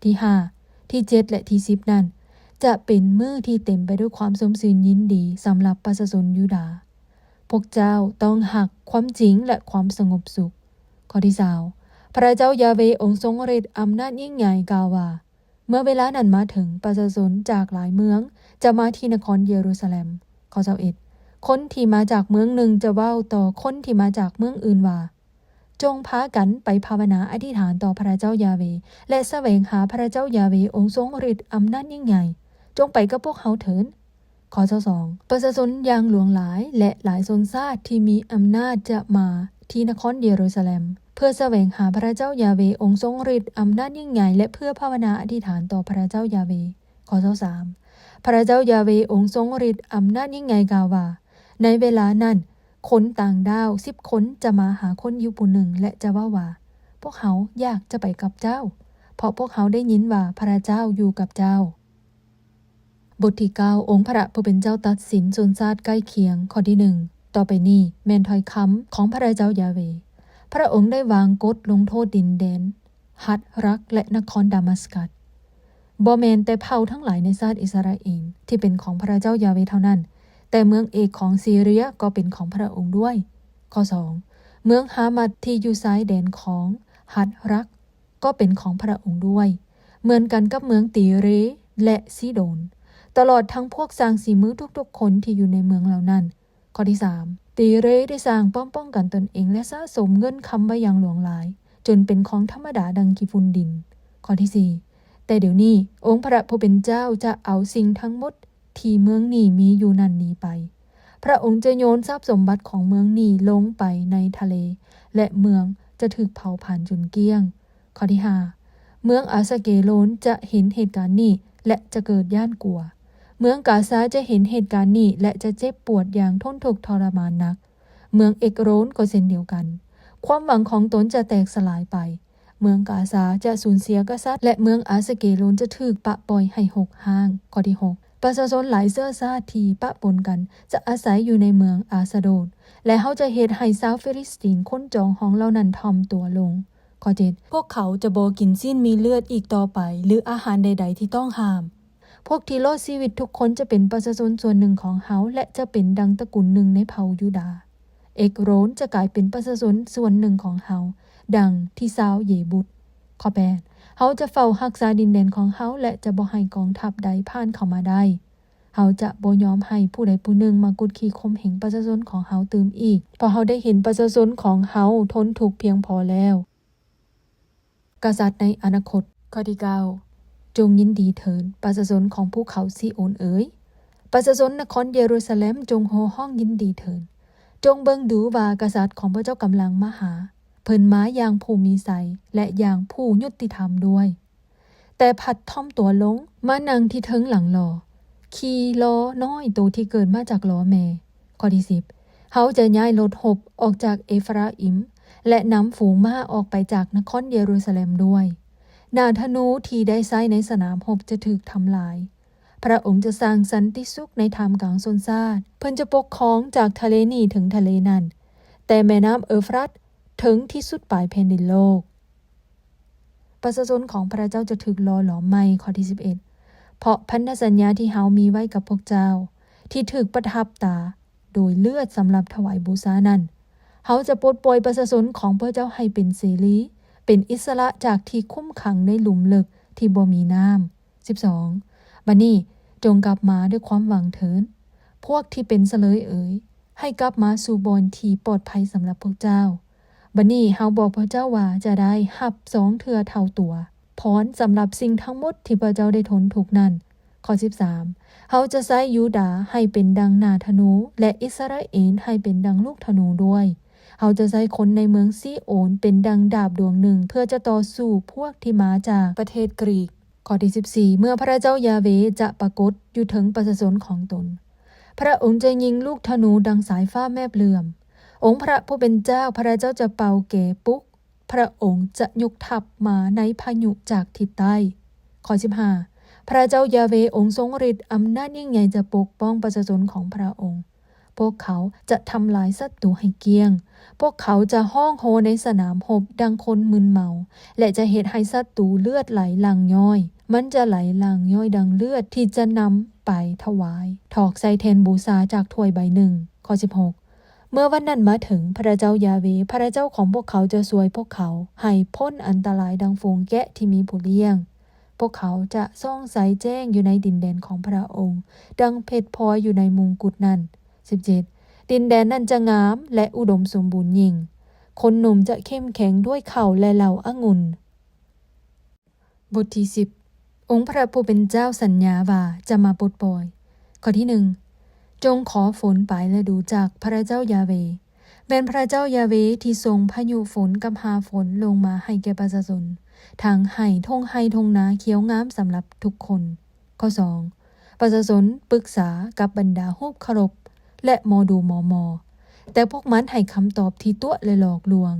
ທີຫ້າ, ທີເຈັດ ແລະ ທີສິບນັ້ນ ຈະເປັນມື້ທີ່ເຕັມໄປດ້ວຍຄວາມຊົມຊື່ນຍິນດີສຳລັບປະຊາຊົນຢູດາ. ພວກເຈົ້າຕ້ອງຮັກຄວາມຈິງ ແລະ ຄວາມສະຫງົບສຸກ. ຂໍ້ທີຊາວ ພະເຈົ້າຢາເວອົງຊົງລິດອຳນາດຍິ່ງໃຫຍ່ກ່າວວ່າ, ເມື່ອເວລານັ້ນມາເຖິງ, ປະຊາຊົນຈາກຫຼາຍເມືອງຈະມາທີ່ນະຄອນເຢຣູຊາແລັມ. ຂໍ້ຊາວເອັດ ຄົນທີ່ມາຈາກເມືອງໜຶ່ງຈະເວົ້າຕໍ່ຄົນທີ່ມາຈາກເມືອງອື່ນວ່າ, ຈົ່ງພາກັນໄປພາວະນາອະທິຖານຕໍ່ພະເຈົ້າຢາເວ ແລະ ສະແຫວງຫາພະເຈົ້າຢາເວອົງຊົງລິດອຳນາດຍິ່ງໃຫຍ່. ຈົ່ງໄປກັບພວກເຮົາເຖີດ. ຂໍ້ຊາວສອງ ປະຊາຊົນຢ່າງຫຼວງຫຼາຍ ແລະ ຫຼາຍຊົນຊາດທີ່ມີອຳນາດຈະມາທີ່ນະຄອນເຢຣູຊາແລັມ ເພື່ອສະແຫວງຫາພະເຈົ້າຢາເວອົງຊົງລິດອຳນາດຍິ່ງໃຫຍ່ ແລະ ເພື່ອພາວະນາອະທິຖານຕໍ່ພະເຈົ້າຢາເວ. ຂໍ້ຊາວສາມ ພະເຈົ້າຢາເວອົງຊົງລິດອຳນາດຍິ່ງໃຫຍ່ກ່າວວ່າ, ໃນເວລານັ້ນ, ຄົນຕ່າງດ້າວສິບຄົນຈະມາຫາຄົນຢິວຜູ້ໜຶ່ງ ແລະ ຈະເວົ້າວ່າ, ພວກເຮົາຢາກຈະໄປກັບເຈົ້າ, ເພາະພວກເຮົາໄດ້ຍິນວ່າພະເຈົ້າຢູ່ກັບເຈົ້າ. ບົດທີເກົ້າ ອົງພະຜູ້ເປັນເຈົ້າຕັດສິນຊົນຊາດໃກ້ຄຽງ. ຂໍ້ທີໜຶ່ງ ຕໍ່ໄປນີ້ແມ່ນຖ້ອຍຄຳຂອງພະເຈົ້າຢາເວ. ພະອົງໄດ້ວາງກົດລົງໂທດດິນແດນຮັດຣັກ ແລະ ນະຄອນດາມັດສະກັດ. ບໍ່ແມ່ນແຕ່ເຜົ່າທັງຫຼາຍໃນຊາດອິດສະຣາເອນທີ່ເປັນຂອງພະເຈົ້າຢາເວເທົ່ານັ້ນ, ແຕ່ເມືອງເອກຂອງຊີເຣຍກໍເປັນຂອງພະອົງດ້ວຍ. ຂໍ້ສອງ ເມືອງຮາມັດທີ່ຢູ່ຊາຍແດນຂອງຮັດຣັກ ກໍເປັນຂອງພະອົງດ້ວຍ, ເໝືອນກັນກັບເມືອງຕີເຣ ແລະ ຊີໂດນ, ຕະຫຼອດທັງພວກຊ່າງສີມືທຸກໆຄົນທີ່ຢູ່ໃນເມືອງເຫຼົ່ານັ້ນ. ຂໍ້ທີສາມ ຕີເຣໄດ້ສ້າງປ້ອມປ້ອງກັນຕົນເອງ ແລະ ສະສົມເງິນຄຳໄວ້ຢ່າງຫຼວງຫຼາຍ, ຈົນເປັນຂອງທຳມະດາດັ່ງຂີ້ຝຸ່ນດິນ. ຂໍ້ທີສີ່ ແຕ່ດຽວນີ້ ອົງພະຜູ້ເປັນເຈົ້າຈະເອົາສິ່ງທັງໝົດ ທີ່ເມືອງນີ້ມີຢູ່ນັ້ນໜີໄປ. ພະອົງຈະໂຍນຊັບສົມບັດຂອງເມືອງນີ້ລົງໄປໃນທະເລ ແລະ ເມືອງຈະຖືກເຜົາຜານຈົນກ້ຽງ. ຂໍ້ທີຫ້າ ເມືອງອາສະເກໂລນຈະເຫັນເຫດການນີ້ ແລະ ຈະເກີດຢ້ານກົວ. ເມືອງກາຊາຈະເຫັນເຫດການນີ້ ແລະ ຈະເຈັບປວດຢ່າງທົນທຸກທໍລະມານໜັກ. ເມືອງເອກໂຣນກໍເຊັ່ນດຽວກັນ. ຄວາມຫວັງຂອງຕົນຈະແຕກສະຫຼາຍໄປ. ເມືອງກາຊາຈະສູນເສຍກະສັດ ແລະ ເມືອງອາສະເກໂລນຈະຖືກປະປ່ອຍໃຫ້ຮົກຮ້າງ. ຂໍ້ທີຫົກ ປະຊາຊົນຫຼາຍເຊື້ອຊາດທີ່ປະປົນກັນຈະອາໄສຢູ່ໃນເມືອງອາສະໂດດ ແລະ ເຮົາຈະເຮັດໃຫ້ຊາວຟີລິສຕີນຄົນຈອງຫ້ອງເຫຼົ່ານັ້ນຖ່ອມຕົວລົງ. ຂໍ້ເຈັດ ພວກເຂົາຈະບໍ່ກິນຊີ້ນມີເລືອດອີກຕໍ່ໄປ ຫຼື ອາຫານໃດໆທີ່ຕ້ອງຫ້າມ. ພວກທີ່ລອດຊີວິດທຸກຄົນຈະເປັນປະຊາຊົນສ່ວນໜຶ່ງຂອງເຮົາ ແລະ ຈະເປັນດັ່ງຕະກຸນໜຶ່ງໃນເຜົ່າຢູດາ. ເອກໂຣນຈະກາຍເປັນປະຊາຊົນສ່ວນໜຶ່ງຂອງເຮົາ, ດັ່ງທີ່ຊາວເຢບຸດ. ຂໍ້ແປດ ເຮົາຈະເຝົ້າຮັກສາດິນແດນຂອງເຮົາ ແລະ ຈະບໍ່ໃຫ້ກອງທັບໃດຜ່ານເຂົ້າມາໄດ້. ເຮົາຈະບໍ່ຍອມໃຫ້ຜູ້ໃດຜູ້ໜຶ່ງມາກົດຂີ່ຂົ່ມເຫງປະຊາຊົນຂອງເຮົາຕື່ມອີກ, ເພາະເຮົາໄດ້ເຫັນປະຊາຊົນຂອງເຮົາທົນທຸກພຽງພໍແລ້ວ. ກະສັດໃນອະນາຄົດ. ຂໍ້ທີເກົ້າ ຈົ່ງຍິນດີເຖີ້ນ, ປະຊາຊົນຂອງພູເຂົາຊີໂອນເອີຍ, ປະຊາຊົນນະຄອນເຢຣູຊາເລັມຈົ່ງໂຫ່ຮ້ອງຍິນດີເຖີ້ນ. ຈົ່ງເບິ່ງດູວ່າກະສັດຂອງພວກເຈົ້າກຳລັງມາຫາ. ເພິ່ນມາຢ່າງຜູ້ມີໄຊ ແລະ ຢ່າງຜູ້ຍຸຕິທຳດ້ວຍ. ແຕ່ພັດຖ່ອມຕົວລົງມານັ່ງທີ່ເທິງຫຼັງລໍ້, ຂີ່ລໍ້ນ້ອຍໂຕທີ່ເກີດມາຈາກລໍ້ແມ່. ຂໍ້ທີສິບ ເຮົາຈະຍ້າຍລົດຮົບອອກຈາກເອຟຣາອິມ ແລະ ນຳຝູງມ້າອອກໄປຈາກນະຄອນເຢຣູຊາເລັມດ້ວຍ. ໜ້າທະນູທີ່ໄດ້ໃຊ້ໃນສະໜາມຮົບຈະຖືກທຳລາຍ. ພະອົງຈະສ້າງສັນຕິສຸກໃນທ່າມກາງຊົນຊາດ. ເພິ່ນຈະປົກຄອງຈາກທະເລນີ້ເຖິງທະເລນັ້ນ, ແຕ່ແມ່ນ້ຳເອີຟຣັດເຖິງທີ່ສຸດປາຍແຜ່ນດິນໂລກ. ປະຊາຊົນຂອງພະເຈົ້າຈະຖືກຫຼໍ່ຫຼອມໃໝ່. ຂໍ້ທີສິບເອັດ ເພາະພັນທະສັນຍາທີ່ເຮົາມີໄວ້ກັບພວກເຈົ້າ, ທີ່ຖືກປະທັບຕາໂດຍເລືອດສຳລັບຖວາຍບູຊານັ້ນ, ເຮົາຈະປົດປ່ອຍປະຊາຊົນຂອງພວກເຈົ້າໃຫ້ເປັນເສລີ, ເປັນອິດສະຫຼະຈາກທີ່ຄຸມຂັງໃນຫຼຸມເລິກທີ່ບໍ່ມີນ້ຳ. ສິບສອງ ບັດນີ້ຈົ່ງກັບມາດ້ວຍຄວາມຫວັງເຖີ້ນ, ພວກທີ່ເປັນສະເຫຼີຍເອີຍ, ໃຫ້ກັບມາສູ່ບ່ອນທີ່ປອດໄພສຳລັບພວກເຈົ້າ. ບັດນີ້ເຮົາບອກພວກເຈົ້າວ່າຈະໄດ້ຮັບສອງເທື່ອເທົ່າຕົວພອນສຳລັບສິ່ງທັງໝົດທີ່ພວກເຈົ້າໄດ້ທົນທຸກນັ້ນ. ຂໍ້ສິບສາມ ເຮົາຈະໃຊ້ຢູດາໃຫ້ເປັນດັ່ງໜ້າທະນູ ແລະ ອິດສະຣາເອນໃຫ້ເປັນດັ່ງລູກທະນູດ້ວຍ. ເຮົາຈະໃຊ້ຄົນໃນເມືອງຊີໂອນເປັນດັ່ງດາບດວງໜຶ່ງ ເພື່ອຈະຕໍ່ສູ້ພວກທີ່ມາຈາກປະເທດກຣີກ. ຂໍ້ທີສິບສີ່ ເມື່ອພະເຈົ້າຢາເວຈະປາກົດຢູ່ເທິງປະຊາຊົນຂອງຕົນ, ພະອົງຈະຍິງລູກທະນູດັ່ງສາຍຟ້າແມບເຫຼື້ອມ. ອົງພະຜູ້ເປັນເຈົ້າ, ພະເຈົ້າຈະເປົ່າແກປຸກ, ພະອົງຈະຍົກທັບມາໃນພາຍຸຈາກທິດໃຕ້. ຂໍ້ສິບຫ້າ ພະເຈົ້າຢາເວອົງຊົງລິດອຳນາດຍິ່ງໃຫຍ່ຈະປົກປ້ອງປະຊາຊົນຂອງພະອົງ. ພວກເຂົາຈະທຳລາຍສັດຕູໃຫ້ກ້ຽງ. ພວກເຂົາຈະຮ້ອງໂຮໃນສະໜາມຮົບດັ່ງຄົນມຶນເມົາ ແລະ ຈະເຮັດໃຫ້ສັດຕູເລືອດໄຫຼຫຼັ່ງຍ້ອຍ. ມັນຈະໄຫຼຫຼັ່ງຍ້ອຍດັ່ງເລືອດທີ່ຈະນຳໄປຖວາຍ, ຖອກໃສ່ແທ່ນບູຊາຈາກຖ້ວຍໃບໜຶ່ງ. ຂໍ້ສິບຫົກ ເມື່ອວັນນັ້ນມາເຖິງ, ພະເຈົ້າຢາເວ, ພະເຈົ້າຂອງພວກເຂົາຈະຊ່ວຍພວກເຂົາໃຫ້ພົ້ນອັນຕະລາຍດັ່ງຝູງແກະທີ່ມີຜູ້ລ້ຽງ. ພວກເຂົາຈະສ່ອງໃສແຈ້ງຢູ່ໃນດິນແດນຂອງພະອົງ, ດັ່ງເພັດພອຍຢູ່ໃນມຸງກຸດນັ້ນ. ສິບເຈັດ ດິນແດນນັ້ນຈະງາມ ແລະ ອຸດົມສົມບູນຍິ່ງ. ຄົນໜຸ່ມຈະເຂັ້ມແຂງດ້ວຍເຂົ້າ ແລະ ເຫຼົ້າອະງຸ່ນ. ບົດທີສິບ ອົງພະຜູ້ເປັນເຈົ້າສັນຍາວ່າຈະມາປົດປ່ອຍ. ຂໍ້ທີໜຶ່ງ ຈົ່ງຂໍຝົນປາຍລະດູຈາກພະເຈົ້າຢາເວ. ແມ່ນພະເຈົ້າຢາເວທີ່ສົ່ງພາຍຸຝົນກັບຫ້າຝົນລົງມາໃຫ້ແກ່ປະຊາຊົນ, ທັງໃຫ້ທົ່ງໄຮ່ທົ່ງນາຂຽວງາມສຳລັບທຸກຄົນ. ຂໍ້ສອງ ປະຊາຊົນປຶກສາກັບບັນດາຮູບເຄົາລົບ ແລະ ໝໍດູໝໍໝໍ, ແຕ່ພວກມັນໃຫ້ຄຳຕອບທີ່ຕົວະ ແລະ ຫຼອກລວງ.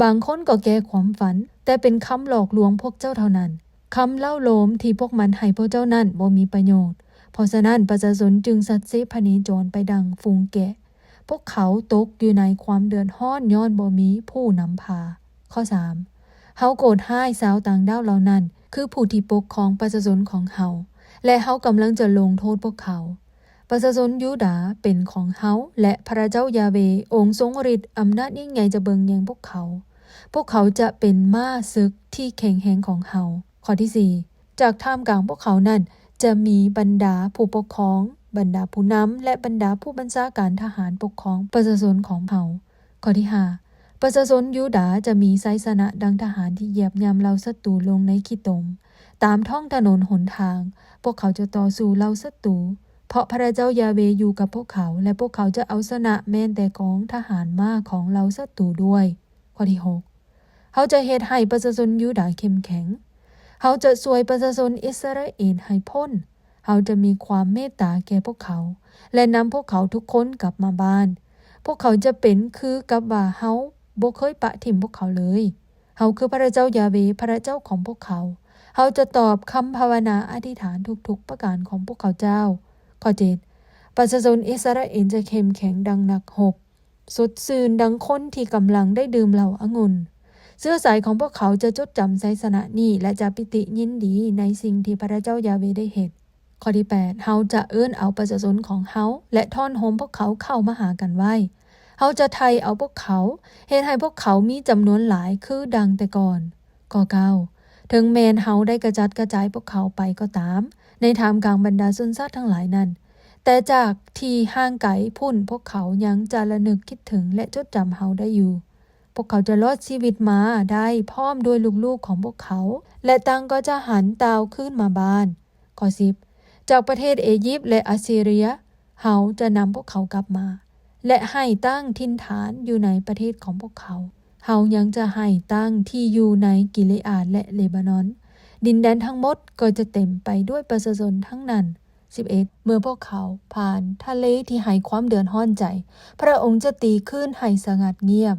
ບາງຄົນກໍແກ່ຄວາມຝັນ, ແຕ່ເປັນຄຳຫຼອກລວງພວກເຈົ້າເທົ່ານັ້ນ. ຄຳເລົ່າໂລມທີ່ພວກມັນໃຫ້ພວກເຈົ້ານັ້ນບໍ່ມີປະໂຫຍດ. ເພາະສະນັ້ນ, ປະຊາຊົນຈຶ່ງສັດເຊພະເນຈອນໄປດັ່ງຝູງແກະ. ພວກເຂົາຕົກຢູ່ໃນຄວາມເດືອດຮ້ອນຍ້ອນບໍ່ມີຜູ້ນຳພາ. ຂໍ້ສາມ ເຮົາໂກດຮ້າຍຊາວຕ່າງດ້າວເຫຼົ່ານັ້ນ, ຄືຜູ້ທີ່ປົກຄອງປະຊາຊົນຂອງເຮົາ, ແລະ ເຮົາກຳລັງຈະລົງໂທດພວກເຂົາ. ປະຊາຊົນຢູດາເປັນຂອງເຮົາ, ແລະ ພະເຈົ້າຢາເວ, ອົງຊົງລິດ, ອຳນາດຍິ່ງໃຫຍ່ຈະເບິ່ງແຍງພວກເຂົາ. ພວກເຂົາຈະເປັນມ້າເສິກທີ່ແຂງແຮງຂອງເຮົາ. ຂໍ້ທີສີ່ ຈາກທ່າມກາງພວກເຂົານັ້ນຈະມີບັນດາຜູ້ປົກຄອງ, ບັນດາຜູ້ນຳ ແລະ ບັນດາຜູ້ບັນຊາການທະຫານປົກຄອງປະຊາຊົນຂອງເຮົາ. ຂໍ້ທີຫ້າ ປະຊາຊົນຢູດາຈະມີໄຊຊະນະດັ່ງທະຫານທີ່ຢຽບຫຍ້ຳເຫຼົ່າສັດຕູລົງໃນຂີ້ຕົມ, ຕາມທ້ອງຖະໜົນຫົນທາງ. ພວກເຂົາຈະຕໍ່ສູ້ເຫຼົ່າສັດຕູ, ເພາະພະເຈົ້າຢາເວຢູ່ກັບພວກເຂົາ, ແລະ ພວກເຂົາຈະເອົາຊະນະແມ່ນແຕ່ກອງທະຫານມ້າຂອງເຫຼົ່າສັດຕູດ້ວຍ. ຂໍ້ທີຫົກ ເຮົາຈະເຮັດໃຫ້ປະຊາຊົນຢູດາເຂັ້ມແຂງ. ເຮົາຈະຊ່ວຍປະຊາຊົນອິດສະຣາເອນໃຫ້ພົ້ນ. ເຮົາຈະມີຄວາມເມດຕາແກ່ພວກເຂົາ ແລະ ນຳພວກເຂົາທຸກຄົນກັບມາບ້ານ. ພວກເຂົາຈະເປັນຄືກັບວ່າເຮົາບໍ່ເຄີຍປະຖິ້ມພວກເຂົາເລີຍ. ເຮົາຄືພະເຈົ້າຢາເວ, ພະເຈົ້າຂອງພວກເຂົາ. ເຮົາຈະຕອບຄຳພາວະນາອະທິຖານທຸກໆປະການຂອງພວກເຂົາເຈົ້າ. ຂໍ້ເຈັດ ປະຊາຊົນອິດສະຣາເອນຈະເຂັ້ມແຂງດັ່ງນັກຮົບ. ສົດຊື່ນດັ່ງຄົນທີ່ກຳລັງໄດ້ດື່ມເຫຼົ້າອະງຸ່ນ. ເຊື້ອສາຍຂອງພວກເຂົາຈະຈົດຈຳໄຊຊະນະນີ້ ແລະ ຈະປີຕິຍິນດີໃນສິ່ງທີ່ພະເຈົ້າຢາເວໄດ້ເຮັດ. ຂໍ້ທີແປດ ເຮົາຈະເອີ້ນເອົາປະຊາຊົນຂອງເຮົາ ແລະ ທ້ອນໂຮມພວກເຂົາເຂົ້າມາຫາກັນໄວ້. ເຮົາຈະໄຖ່ເອົາພວກເຂົາ, ເຮັດໃຫ້ພວກເຂົາມີຈຳນວນຫຼາຍຄືດັ່ງແຕ່ກ່ອນ. ຂໍ້ເກົ້າ ເຖິງແມ່ນເຮົາໄດ້ກະຈັດກະຈາຍພວກເຂົາໄປກໍຕາມ ໃນທ່າມກາງບັນດາຊົນຊາດທັງຫຼາຍນັ້ນ, ແຕ່ຈາກທີ່ຫ່າງໄກພຸ້ນ ພວກເຂົາຍັງຈະລະນຶກຄິດເຖິງ ແລະ ຈົດຈຳເຮົາໄດ້ຢູ່. ພວກເຂົາຈະລອດຊີວິດມາໄດ້ພ້ອມດ້ວຍລູກໆຂອງພວກເຂົາ ແລະ ຕ່າງກໍຈະຫັນຕ່າວຄືນມາບ້ານ. ຂໍ້ສິບ ຈາກປະເທດເອຢິບ ແລະ ອັດຊີເຣຍ ເຮົາຈະນຳພວກເຂົາກັບມາ ແລະ ໃຫ້ຕັ້ງຖິ່ນຖານຢູ່ໃນປະເທດຂອງພວກເຂົາ. ເຮົາຍັງຈະໃຫ້ຕັ້ງທີ່ຢູ່ໃນກິເລອາດ ແລະ ເລບານອນ. ດິນແດນທັງໝົດກໍຈະເຕັມໄປດ້ວຍປະຊາຊົນທັງນັ້ນ. ສິບເອັດ ເມື່ອພວກເຂົາຜ່ານທະເລທີ່ໃຫ້ຄວາມເດືອດຮ້ອນໃຈ, ພະອົງຈະຕີຄື້ນໃຫ້ສະຫງັດງຽບ,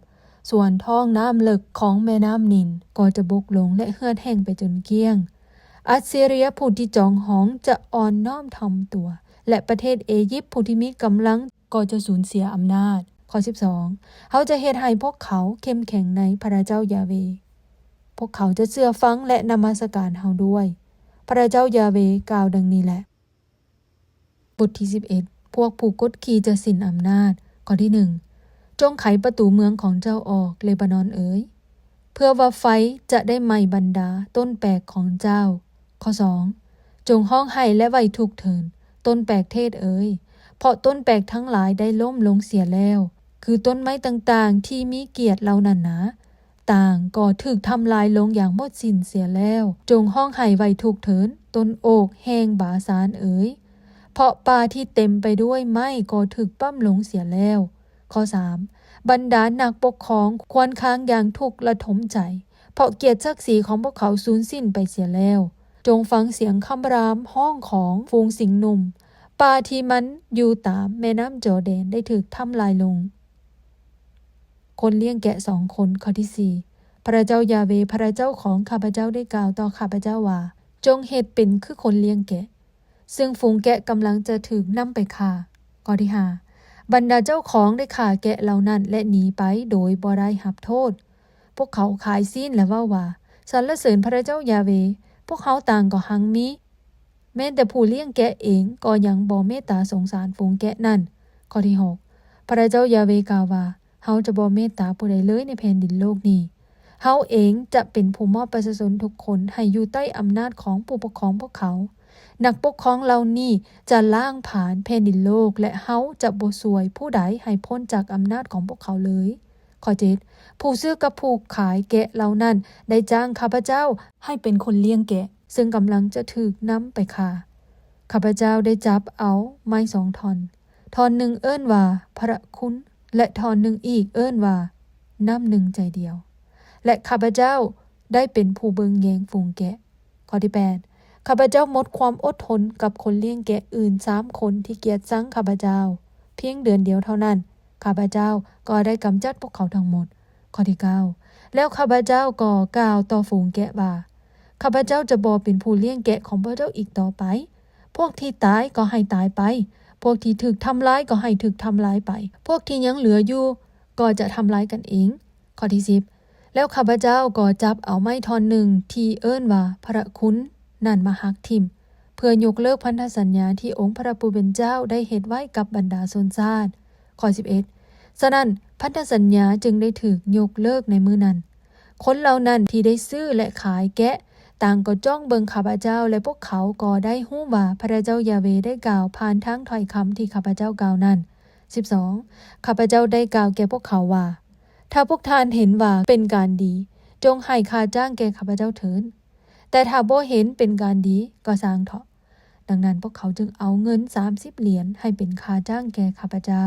ສ່ວນທ້ອງນ້ຳເລິກຂອງແມ່ນ້ຳນິນກໍຈະບົກລົງ ແລະ ເຫືອດແຫ້ງໄປຈົນກ້ຽງ. ອັດຊີເຣຍຜູ້ທີ່ຈອງຫອງຈະອ່ອນນ້ອມຖ່ອມຕົວ, ແລະ ປະເທດເອຢິບຜູ້ທີ່ມີກຳລັງກໍຈະສູນເສຍອຳນາດ. ຂໍ້ສິບສອງ ເຮົາຈະເຮັດໃຫ້ພວກເຂົາເຂັ້ມແຂງໃນພະເຈົ້າຢາເວ. ພວກເຂົາຈະເຊື່ອຟັງ ແລະ ນະມັດສະການເຮົາດ້ວຍ. ພະເຈົ້າຢາເວກ່າວດັ່ງນີ້ແຫຼະ. ບົດທີສິບເອັດ ພວກຜູ້ກົດຂີ່ຈະສິ້ນອຳນາດ. ຂໍ້ທີໜຶ່ງ ຈົ່ງໄຂປະຕູເມືອງຂອງເຈົ້າອອກ, ເລບານອນເອີຍ, ເພື່ອວ່າໄຟຈະໄດ້ໄໝ້ບັນດາຕົ້ນແປກຂອງເຈົ້າ. ຂໍ້ສອງ ຈົ່ງຮ້ອງໄຫ້ ແລະ ໄຫວ້ທຸກເທີ້ນ, ຕົ້ນແປກເທດເອີຍ, ເພາະຕົ້ນແປກທັງຫຼາຍໄດ້ລົ້ມລົງເສຍແລ້ວ, ຄືຕົ້ນໄມ້ຕ່າງໆທີ່ມີກຽດເຫຼົ່ານັ້ນນາ. ຕ່າງກໍຖືກທຳລາຍລົງຢ່າງໝົດສິ້ນເສຍແລ້ວ. ຈົ່ງຮ້ອງໄຫ້ໄຫວ້ທຸກເທີ້ນ, ຕົ້ນໂອກແຫ່ງບາຊານເອີຍ, ເພາະປ່າທີ່ເຕັມໄປດ້ວຍໄມ້ກໍຖືກປ້ຳລົງເສຍແລ້ວ. ຂໍ້ສາມ ບັນດານັກປົກຄອງຄວນຄາງຢ່າງທຸກລະທົມໃຈ, ເພາະກຽດສັກສີຂອງພວກເຂົາສູນສິ້ນໄປເສຍແລ້ວ. ຈົ່ງຟັງສຽງຄຳລາມຮ້ອງຂອງຝູງສິງໜຸ່ມ, ປ່າທີ່ມັນຢູ່ຕາມແມ່ນ້ຳຈໍແດນໄດ້ຖືກທຳລາຍລົງ. ຄົນລ້ຽງແກະສອງຄົນ. ຂໍ້ທີສີ່ ພະເຈົ້າຢາເວ ພະເຈົ້າຂອງຂ້າພະເຈົ້າໄດ້ກ່າວຕໍ່ຂ້າພະເຈົ້າວ່າ, ຈົ່ງເຮັດເປັນຄືຄົນລ້ຽງແກະ ຊຶ່ງຝູງແກະກຳລັງຈະຖືກນຳໄປຂ້າ. ຂໍ້ທີຫ້າ ບັນດາເຈົ້າຂອງໄດ້ຂ້າແກະເຫຼົ່ານັ້ນ ແລະ ໜີໄປໂດຍບໍ່ໄດ້ຮັບໂທດ. ພວກເຂົາຂາຍຊີ້ນ ແລະ ເວົ້າວ່າ, ສັນລະເສີນພະເຈົ້າຢາເວ, ພວກເຮົາຕ່າງກໍຮັ່ງມີ. ແມ່ນແຕ່ຜູ້ລ້ຽງແກະເອງກໍຍັງບໍ່ເມດຕາສົງສານຝູງແກະນັ້ນ. ຂໍ້ທີຫົກ ພະເຈົ້າຢາເວກ່າວວ່າ, ເຮົາຈະບໍ່ເມດຕາຜູ້ໃດເລີຍໃນແຜ່ນດິນໂລກນີ້. ເຮົາເອງຈະເປັນຜູ້ມອບປະຊາຊົນທຸກຄົນໃຫ້ຢູ່ໃຕ້ອຳນາດຂອງຜູ້ປົກຄອງພວກເຂົາ. ນັກປົກຄອງເຫຼົ່ານີ້ຈະລ້າງຜານແຜ່ນດິນໂລກ ແລະ ເຮົາຈະບໍ່ຊ່ວຍຜູ້ໃດໃຫ້ພົ້ນຈາກອຳນາດຂອງພວກເຂົາເລີຍ. ຂໍ້ເຈັດ ຜູ້ຊື້ກັບຜູ້ຂາຍແກະເຫຼົ່ານັ້ນໄດ້ຈ້າງຂ້າພະເຈົ້າໃຫ້ເປັນຄົນລ້ຽງແກະ ຊຶ່ງກຳລັງຈະຖືກນຳໄປຂ້າ. ຂ້າພະເຈົ້າໄດ້ຈັບເອົາໄມ້ສອງທ່ອນ, ທ່ອນໜຶ່ງເອີ້ນວ່າພະລະຄຸນ ແລະ ທ່ອນໜຶ່ງອີກເອີ້ນວ່ານ້ຳໜຶ່ງໃຈດຽວ ແລະ ຂ້າພະເຈົ້າໄດ້ເປັນຜູ້ເບິ່ງແຍງຝູງແກະ. ຂໍ້ທີແປດ ຂ້າພະເຈົ້າໝົດຄວາມອົດທົນກັບຄົນລ້ຽງແກະອື່ນສາມຄົນທີ່ກຽດຊັງຂ້າພະເຈົ້າ. ພຽງເດືອນດຽວເທົ່ານັ້ນ, ຂ້າພະເຈົ້າກໍໄດ້ກຳຈັດພວກເຂົາທັງໝົດ. ຂໍ້ທີເກົ້າ ແລ້ວຂ້າພະເຈົ້າກໍກ່າວຕໍ່ຝູງແກະວ່າ, ຂ້າພະເຈົ້າຈະບໍ່ເປັນຜູ້ລ້ຽງແກະຂອງພວກເຈົ້າອີກຕໍ່ໄປ. ພວກທີ່ຕາຍກໍໃຫ້ຕາຍໄປ, ພວກທີ່ຖືກທຳລາຍກໍໃຫ້ຖືກທຳລາຍໄປ, ພວກທີ່ຍັງເຫຼືອຢູ່ກໍຈະທຳລາຍກັນເອງ. ຂໍ້ທີສິບ ແລ້ວຂ້າພະເຈົ້າກໍຈັບເອົາໄມ້ທ່ອນໜຶ່ງທີ່ເອີ້ນວ່າພະລະຄຸນນັ້ນມາຫັກຖິ້ມ, ເພື່ອຍົກເລີກພັນທະສັນຍາທີ່ອົງພະຜູ້ເປັນເຈົ້າໄດ້ເຮັດໄວ້ກັບບັນດາຊົນຊາດ. ຂໍ້ສິບເອັດ ສະນັ້ນ ພັນທະສັນຍາຈຶ່ງໄດ້ຖືກຍົກເລີກໃນມື້ນັ້ນ. ຄົນເຫຼົ່ານັ້ນທີ່ໄດ້ຊື້ ແລະ ຂາຍແກະ ຕ່າງກໍຈ້ອງເບິ່ງຂ້າພະເຈົ້າ, ແລະ ພວກເຂົາກໍໄດ້ຮູ້ວ່າພະເຈົ້າຢາເວໄດ້ກ່າວຜ່ານທາງຖ້ອຍຄຳທີ່ຂ້າພະເຈົ້າກ່າວນັ້ນ. ສິບສອງ ຂ້າພະເຈົ້າໄດ້ກ່າວແກ່ພວກເຂົາວ່າ, ຖ້າພວກທ່ານເຫັນວ່າເປັນການດີ, ຈົ່ງໃຫ້ຄ່າຈ້າງແກ່ຂ້າພະເຈົ້າເຖີ້ນ. ແຕ່ຖ້າບໍ່ເຫັນເປັນການດີ, ກໍຊ່າງເຖາະ. ດັ່ງນັ້ນ ພວກເຂົາຈຶ່ງເອົາເງິນສາມສິບຫຼຽນໃຫ້ເປັນຄ່າຈ້າງແກ່ຂ້າພະເຈົ້າ.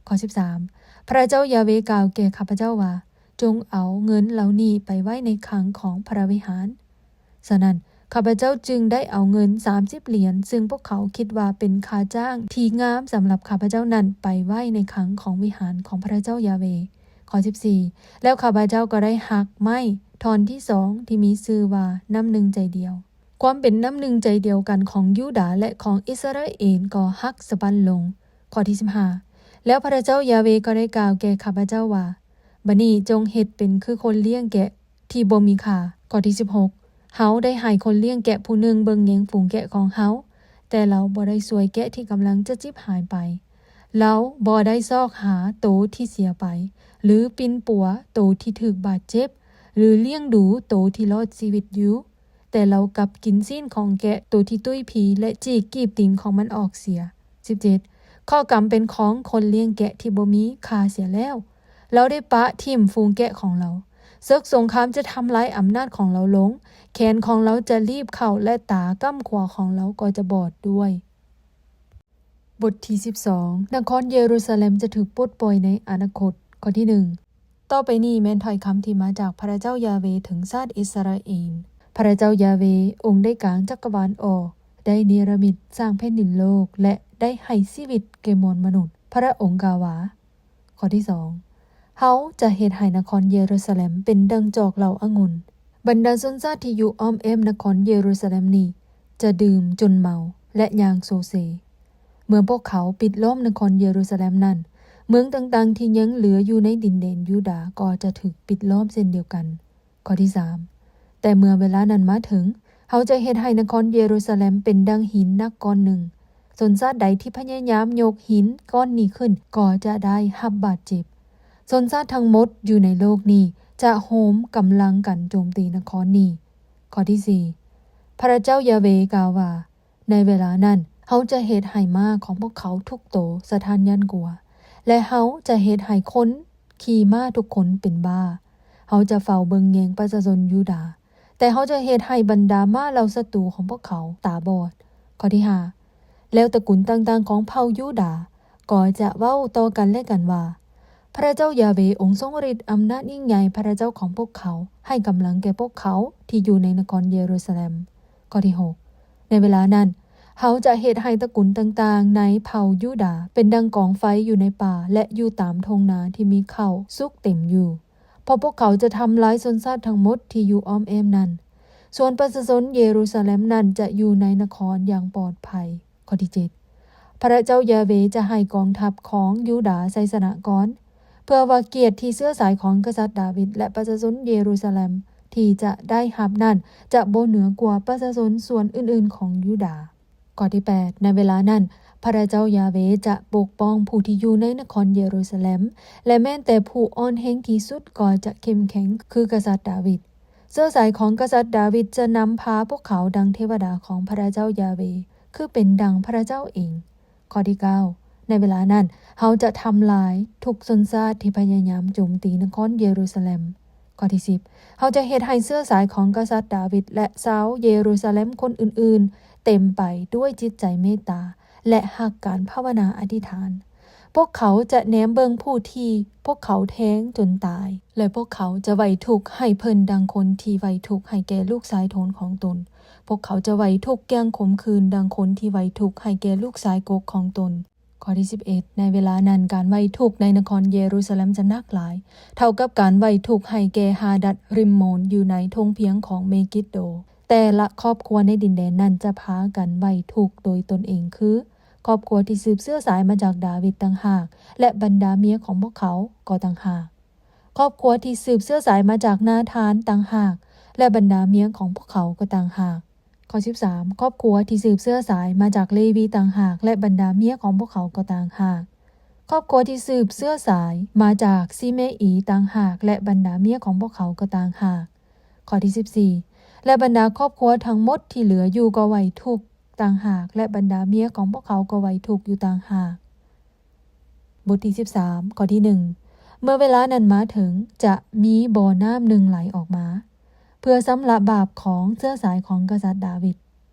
ຂໍ້ສິບສາມ ພະເຈົ້າຢາເວກ່າວແກ່ຂ້າພະເຈົ້າວ່າ, ຈົ່ງເອົາເງິນເຫຼົ່ານີ້ໄປໄວ້ໃນຄັງຂອງພະວິຫານ. ສະນັ້ນ ຂ້າພະເຈົ້າຈຶ່ງໄດ້ເອົາເງິນສາມສິບຫຼຽນ, ຊຶ່ງພວກເຂົາຄິດວ່າເປັນຄ່າຈ້າງທີ່ງາມສຳລັບຂ້າພະເຈົ້ານັ້ນ, ໄປໄວ້ໃນຄັງຂອງວິຫານຂອງພະເຈົ້າຢາເວ. ຂໍ້ສິບສີ່ ແລ້ວຂ້າພະເຈົ້າກໍໄດ້ຫັກໄມ້ທ່ອນທີສອງ ທີ່ມີຊື່ວ່ານ້ຳໜຶ່ງໃຈດຽວ. ຄວາມເປັນນ້ຳໜຶ່ງໃຈດຽວກັນຂອງຢູດາ ແລະ ຂອງອິດສະຣາເອນກໍຫັກສະບັ້ນລົງ. ຂໍ້ທີສິບຫ້າ ແລ້ວພະເຈົ້າຢາເວກໍໄດ້ກ່າວແກ່ຂ້າພະເຈົ້າວ່າ, ບັດນີ້ຈົ່ງເຮັດເປັນຄືຄົນລ້ຽງແກະທີ່ບໍ່ມີຄ່າ. ຂໍ້ທີສິບຫົກ ເຮົາໄດ້ໃຫ້ຄົນລ້ຽງແກະຜູ້ໜຶ່ງເບິ່ງແຍງຝູງແກະຂອງເຮົາ, ແຕ່ລາວບໍ່ໄດ້ຊ່ວຍແກະທີ່ກຳລັງຈະຈິບຫາຍໄປ. ລາວບໍ່ໄດ້ຊອກຫາໂຕທີ່ເສຍໄປ, ຫຼື ປິ່ນປົວໂຕທີ່ຖືກບາດເຈັບ, ຫຼື ລ້ຽງດູໂຕທີ່ລອດຊີວິດຢູ່. ແຕ່ລາວກັບກິນຊີ້ນຂອງແກະໂຕທີ່ຕຸ້ຍພີ ແລະ ຈີກກີບຕີນຂອງມັນອອກເສຍ. ສິບເຈັດ ຂໍ້ກຳເປັນຂອງຄົນລ້ຽງແກະທີ່ບໍ່ມີຄ່າເສຍແລ້ວ. ລາວໄດ້ປະຖິ້ມຝູງແກະຂອງລາວ. ເສິກສົງຄາມຈະທຳລາຍອຳນາດຂອງລາວລົງ. ແຂນຂອງລາວຈະລີບເຂົ້າ ແລະ ຕາກ້ຳຂວາຂອງລາວກໍຈະບອດດ້ວຍ. ບົດທີສິບສອງ ນະຄອນເຢຣູຊາເລັມຈະຖືກປົດປ່ອຍໃນອະນາຄົດ. ຂໍ້ທີໜຶ່ງ ຕໍ່ໄປນີ້ແມ່ນຖ້ອຍຄຳທີ່ມາຈາກພະເຈົ້າຢາເວເຖິງຊາດອິດສະຣາເອນ. ພະເຈົ້າຢາເວອົງໄດ້ກາງຈັກກະວານອອກ, ໄດ້ເນລະມິດສ້າງແຜ່ນດິນໂລກ ແລະ ໄດ້ໃຫ້ຊີວິດແກ່ມວນມະນຸດ. ພະອົງກ່າວວ່າ, ຂໍ້ທີສອງ ເຮົາຈະເຮັດໃຫ້ນະຄອນເຢຣູຊາເລັມເປັນດັ່ງຈອກເຫຼົ້າອະງຸ່ນ. ບັນດາຊົນຊາດທີ່ຢູ່ອ້ອມແອ້ມນະຄອນເຢຣູຊາເລັມນີ້ຈະດື່ມຈົນເມົາ ແລະ ຍ່າງໂຊເຊ. ເມື່ອພວກເຂົາປິດລ້ອມນະຄອນເຢຣູຊາເລັມນັ້ນ, ເມືອງຕ່າງໆທີ່ຍັງເຫຼືອຢູ່ໃນດິນແດນຢູດາກໍຈະຖືກປິດລ້ອມເຊັ່ນດຽວກັນ. ຂໍ້ທີສາມ ແຕ່ເມື່ອເວລານັ້ນມາເຖິງ, ເຮົາຈະເຮັດໃຫ້ນະຄອນເຢຣູຊາເລັມເປັນດັ່ງຫີນໜັກກ້ອນໜຶ່ງ. ຊົນຊາດໃດທີ່ພະຍາຍາມຍົກຫີນກ້ອນນີ້ຂຶ້ນ ກໍຈະໄດ້ຮັບບາດເຈັບ. ຊົນຊາດທັງໝົດຢູ່ໃນໂລກນີ້ຈະໂຮມກຳລັງກັນໂຈມຕີນະຄອນນີ້. ຂໍ້ທີສີ່ ພະເຈົ້າຢາເວກ່າວວ່າ, ໃນເວລານັ້ນ ເຮົາຈະເຮັດໃຫ້ມ້າຂອງພວກເຂົາທຸກໂຕສະທ້ານຢ້ານກົວ ແລະ ເຮົາຈະເຮັດໃຫ້ຄົນຂີ່ມ້າທຸກຄົນເປັນບ້າ. ເຮົາຈະເຝົ້າເບິ່ງແຍງປະຊາຊົນຢູດາ, ແຕ່ເຮົາຈະເຮັດໃຫ້ບັນດາມ້າເຫຼົ່າສັດຕູຂອງພວກເຂົາຕາບອດ. ຂໍ້ທີຫ້າ ແລ້ວຕະກຸນຕ່າງໆຂອງເຜົ່າຢູດາກໍຈະເວົ້າຕໍ່ກັນແລະກັນວ່າ, ພະເຈົ້າຢາເວອົງຊົງລິດອຳນາດຍິ່ງໃຫຍ່ ພະເຈົ້າຂອງພວກເຂົາ ໃຫ້ກຳລັງແກ່ພວກເຂົາທີ່ຢູ່ໃນນະຄອນເຢຣູຊາເລັມ. ຂໍ້ທີຫົກ ໃນເວລານັ້ນ ເຮົາຈະເຮັດໃຫ້ຕະກຸນຕ່າງໆໃນເຜົ່າຢູດາເປັນດັ່ງກອງໄຟຢູ່ໃນປ່າ ແລະ ຢູ່ຕາມທົ່ງນາທີ່ມີເຂົ້າສຸກເຕັມຢູ່, ເພາະພວກເຂົາຈະທຳລາຍຊົນຊາດທັງໝົດທີ່ຢູ່ອ້ອມແອ້ມນັ້ນ. ສ່ວນປະຊາຊົນເຢຣູຊາເລັມນັ້ນຈະຢູ່ໃນນະຄອນຢ່າງປອດໄພ. ຂໍ້ທີເຈັດ ພະເຈົ້າຢາເວຈະໃຫ້ກອງທັບຂອງຢູດາໄຊຊະນະກ່ອນ, ເພື່ອວ່າກຽດທີ່ເຊື້ອສາຍຂອງກະສັດດາວິດ ແລະ ປະຊາຊົນເຢຣູຊາເລັມທີ່ຈະໄດ້ຮັບນັ້ນ ຈະບໍ່ເໜືອກວ່າປະຊາຊົນສ່ວນອື່ນໆຂອງຢູດາ. ຂໍ້ທີແປດ ໃນເວລານັ້ນ ພະເຈົ້າຢາເວຈະປົກປ້ອງຜູ້ທີ່ຢູ່ໃນນະຄອນເຢຣູຊາເລັມ, ແລະ ແມ່ນແຕ່ຜູ້ອ່ອນແຮງທີ່ສຸດກໍຈະເຂັ້ມແຂງຄືກະສັດດາວິດ. ເຊື້ອສາຍຂອງກະສັດດາວິດຈະນຳພາພວກເຂົາດັ່ງເທວະດາຂອງພະເຈົ້າຢາເວ, ຄືເປັນດັ່ງພະເຈົ້າເອງ. ຂໍ້ທີເກົ້າ ໃນເວລານັ້ນ ເຮົາຈະທຳລາຍທຸກຊົນຊາດທີ່ພະຍາຍາມໂຈມຕີນະຄອນເຢຣູຊາເລັມ. ຂໍ້ທີສິບ ເຮົາຈະເຮັດໃຫ້ເຊື້ອສາຍຂອງກະສັດດາວິດ ແລະ ຊາວເຢຣູຊາເລັມຄົນອື່ນໆ ເຕັມໄປດ້ວຍຈິດໃຈເມດຕາ ແລະ ຮັກການພາວະນາອະທິຖານ. ພວກເຂົາຈະແນມເບິ່ງຜູ້ທີ່ພວກເຂົາແທງຈົນຕາຍ, ແລະ ພວກເຂົາຈະໄຫວ້ທຸກໃຫ້ເພິ່ນດັ່ງຄົນທີ່ໄຫວ້ທຸກໃຫ້ແກ່ລູກຊາຍໂທນຂອງຕົນ. ພວກເຂົາຈະໄຫວ້ທຸກຢ່າງຂົມຂືນ ດັ່ງຄົນທີ່ໄຫວ້ທຸກໃຫ້ແກ່ລູກຊາຍກົກຂອງຕົນ. ຂໍ້ທີສິບເອັດ ໃນເວລານັ້ນ ການໄຫວ້ທຸກໃນນະຄອນເຢຣູຊາເລັມຈະໜັກຫຼາຍ, ເທົ່າກັບການໄຫວ້ທຸກໃຫ້ແກ່ຮາດັດ-ຣິມໂມນ ຢູ່ໃນທົ່ງພຽງຂອງເມກິດໂດ. ແຕ່ລະຄອບຄົວໃນດິນແດນນັ້ນຈະພາກັນໄຫວ້ທຸກໂດຍຕົນເອງ, ຄື ຄອບຄົວທີ່ສືບເຊື້ອສາຍມາຈາກດາວິດຕ່າງຫາກ ແລະ ບັນດາເມຍຂອງພວກເຂົາກໍຕ່າງຫາກ, ຄອບຄົວທີ່ສືບເຊື້ອສາຍມາຈາກນາທານຕ່າງຫາກ ແລະ ບັນດາເມຍຂອງພວກເຂົາກໍຕ່າງຫາກ. ຂໍ້ສິບສາມ ຄອບຄົວທີ່ສືບເຊື້ອສາຍມາຈາກເລວີຕ່າງຫາກ ແລະ ບັນດາເມຍຂອງພວກເຂົາກໍຕ່າງຫາກ, ຄອບຄົວທີ່ສືບເຊື້ອສາຍມາຈາກຊີເມອີຕ່າງຫາກ ແລະ ບັນດາເມຍຂອງພວກເຂົາກໍຕ່າງຫາກ. ຂໍ້ທີສິບສີ່ ແລະ ບັນດາຄອບຄົວທັງໝົດທີ່ເຫຼືອຢູ່ກໍໄຫວ້ທຸກຕ່າງຫາກ ແລະ ບັນດາເມຍຂອງພວກເຂົາກໍໄຫວ້ທຸກຢູ່ຕ່າງຫາກ. ບົດທີສິບສາມ ຂໍ້ທີໜຶ່ງ ເມື່ອເວລານັ້ນມາເຖິງ ຈະມີບໍ່ນ້ຳໜຶ່ງໄຫຼອອກມາ ເພື່ອຊຳລະບາບຂອງເຊື້ອສາຍຂອງກະສັດດາວິດ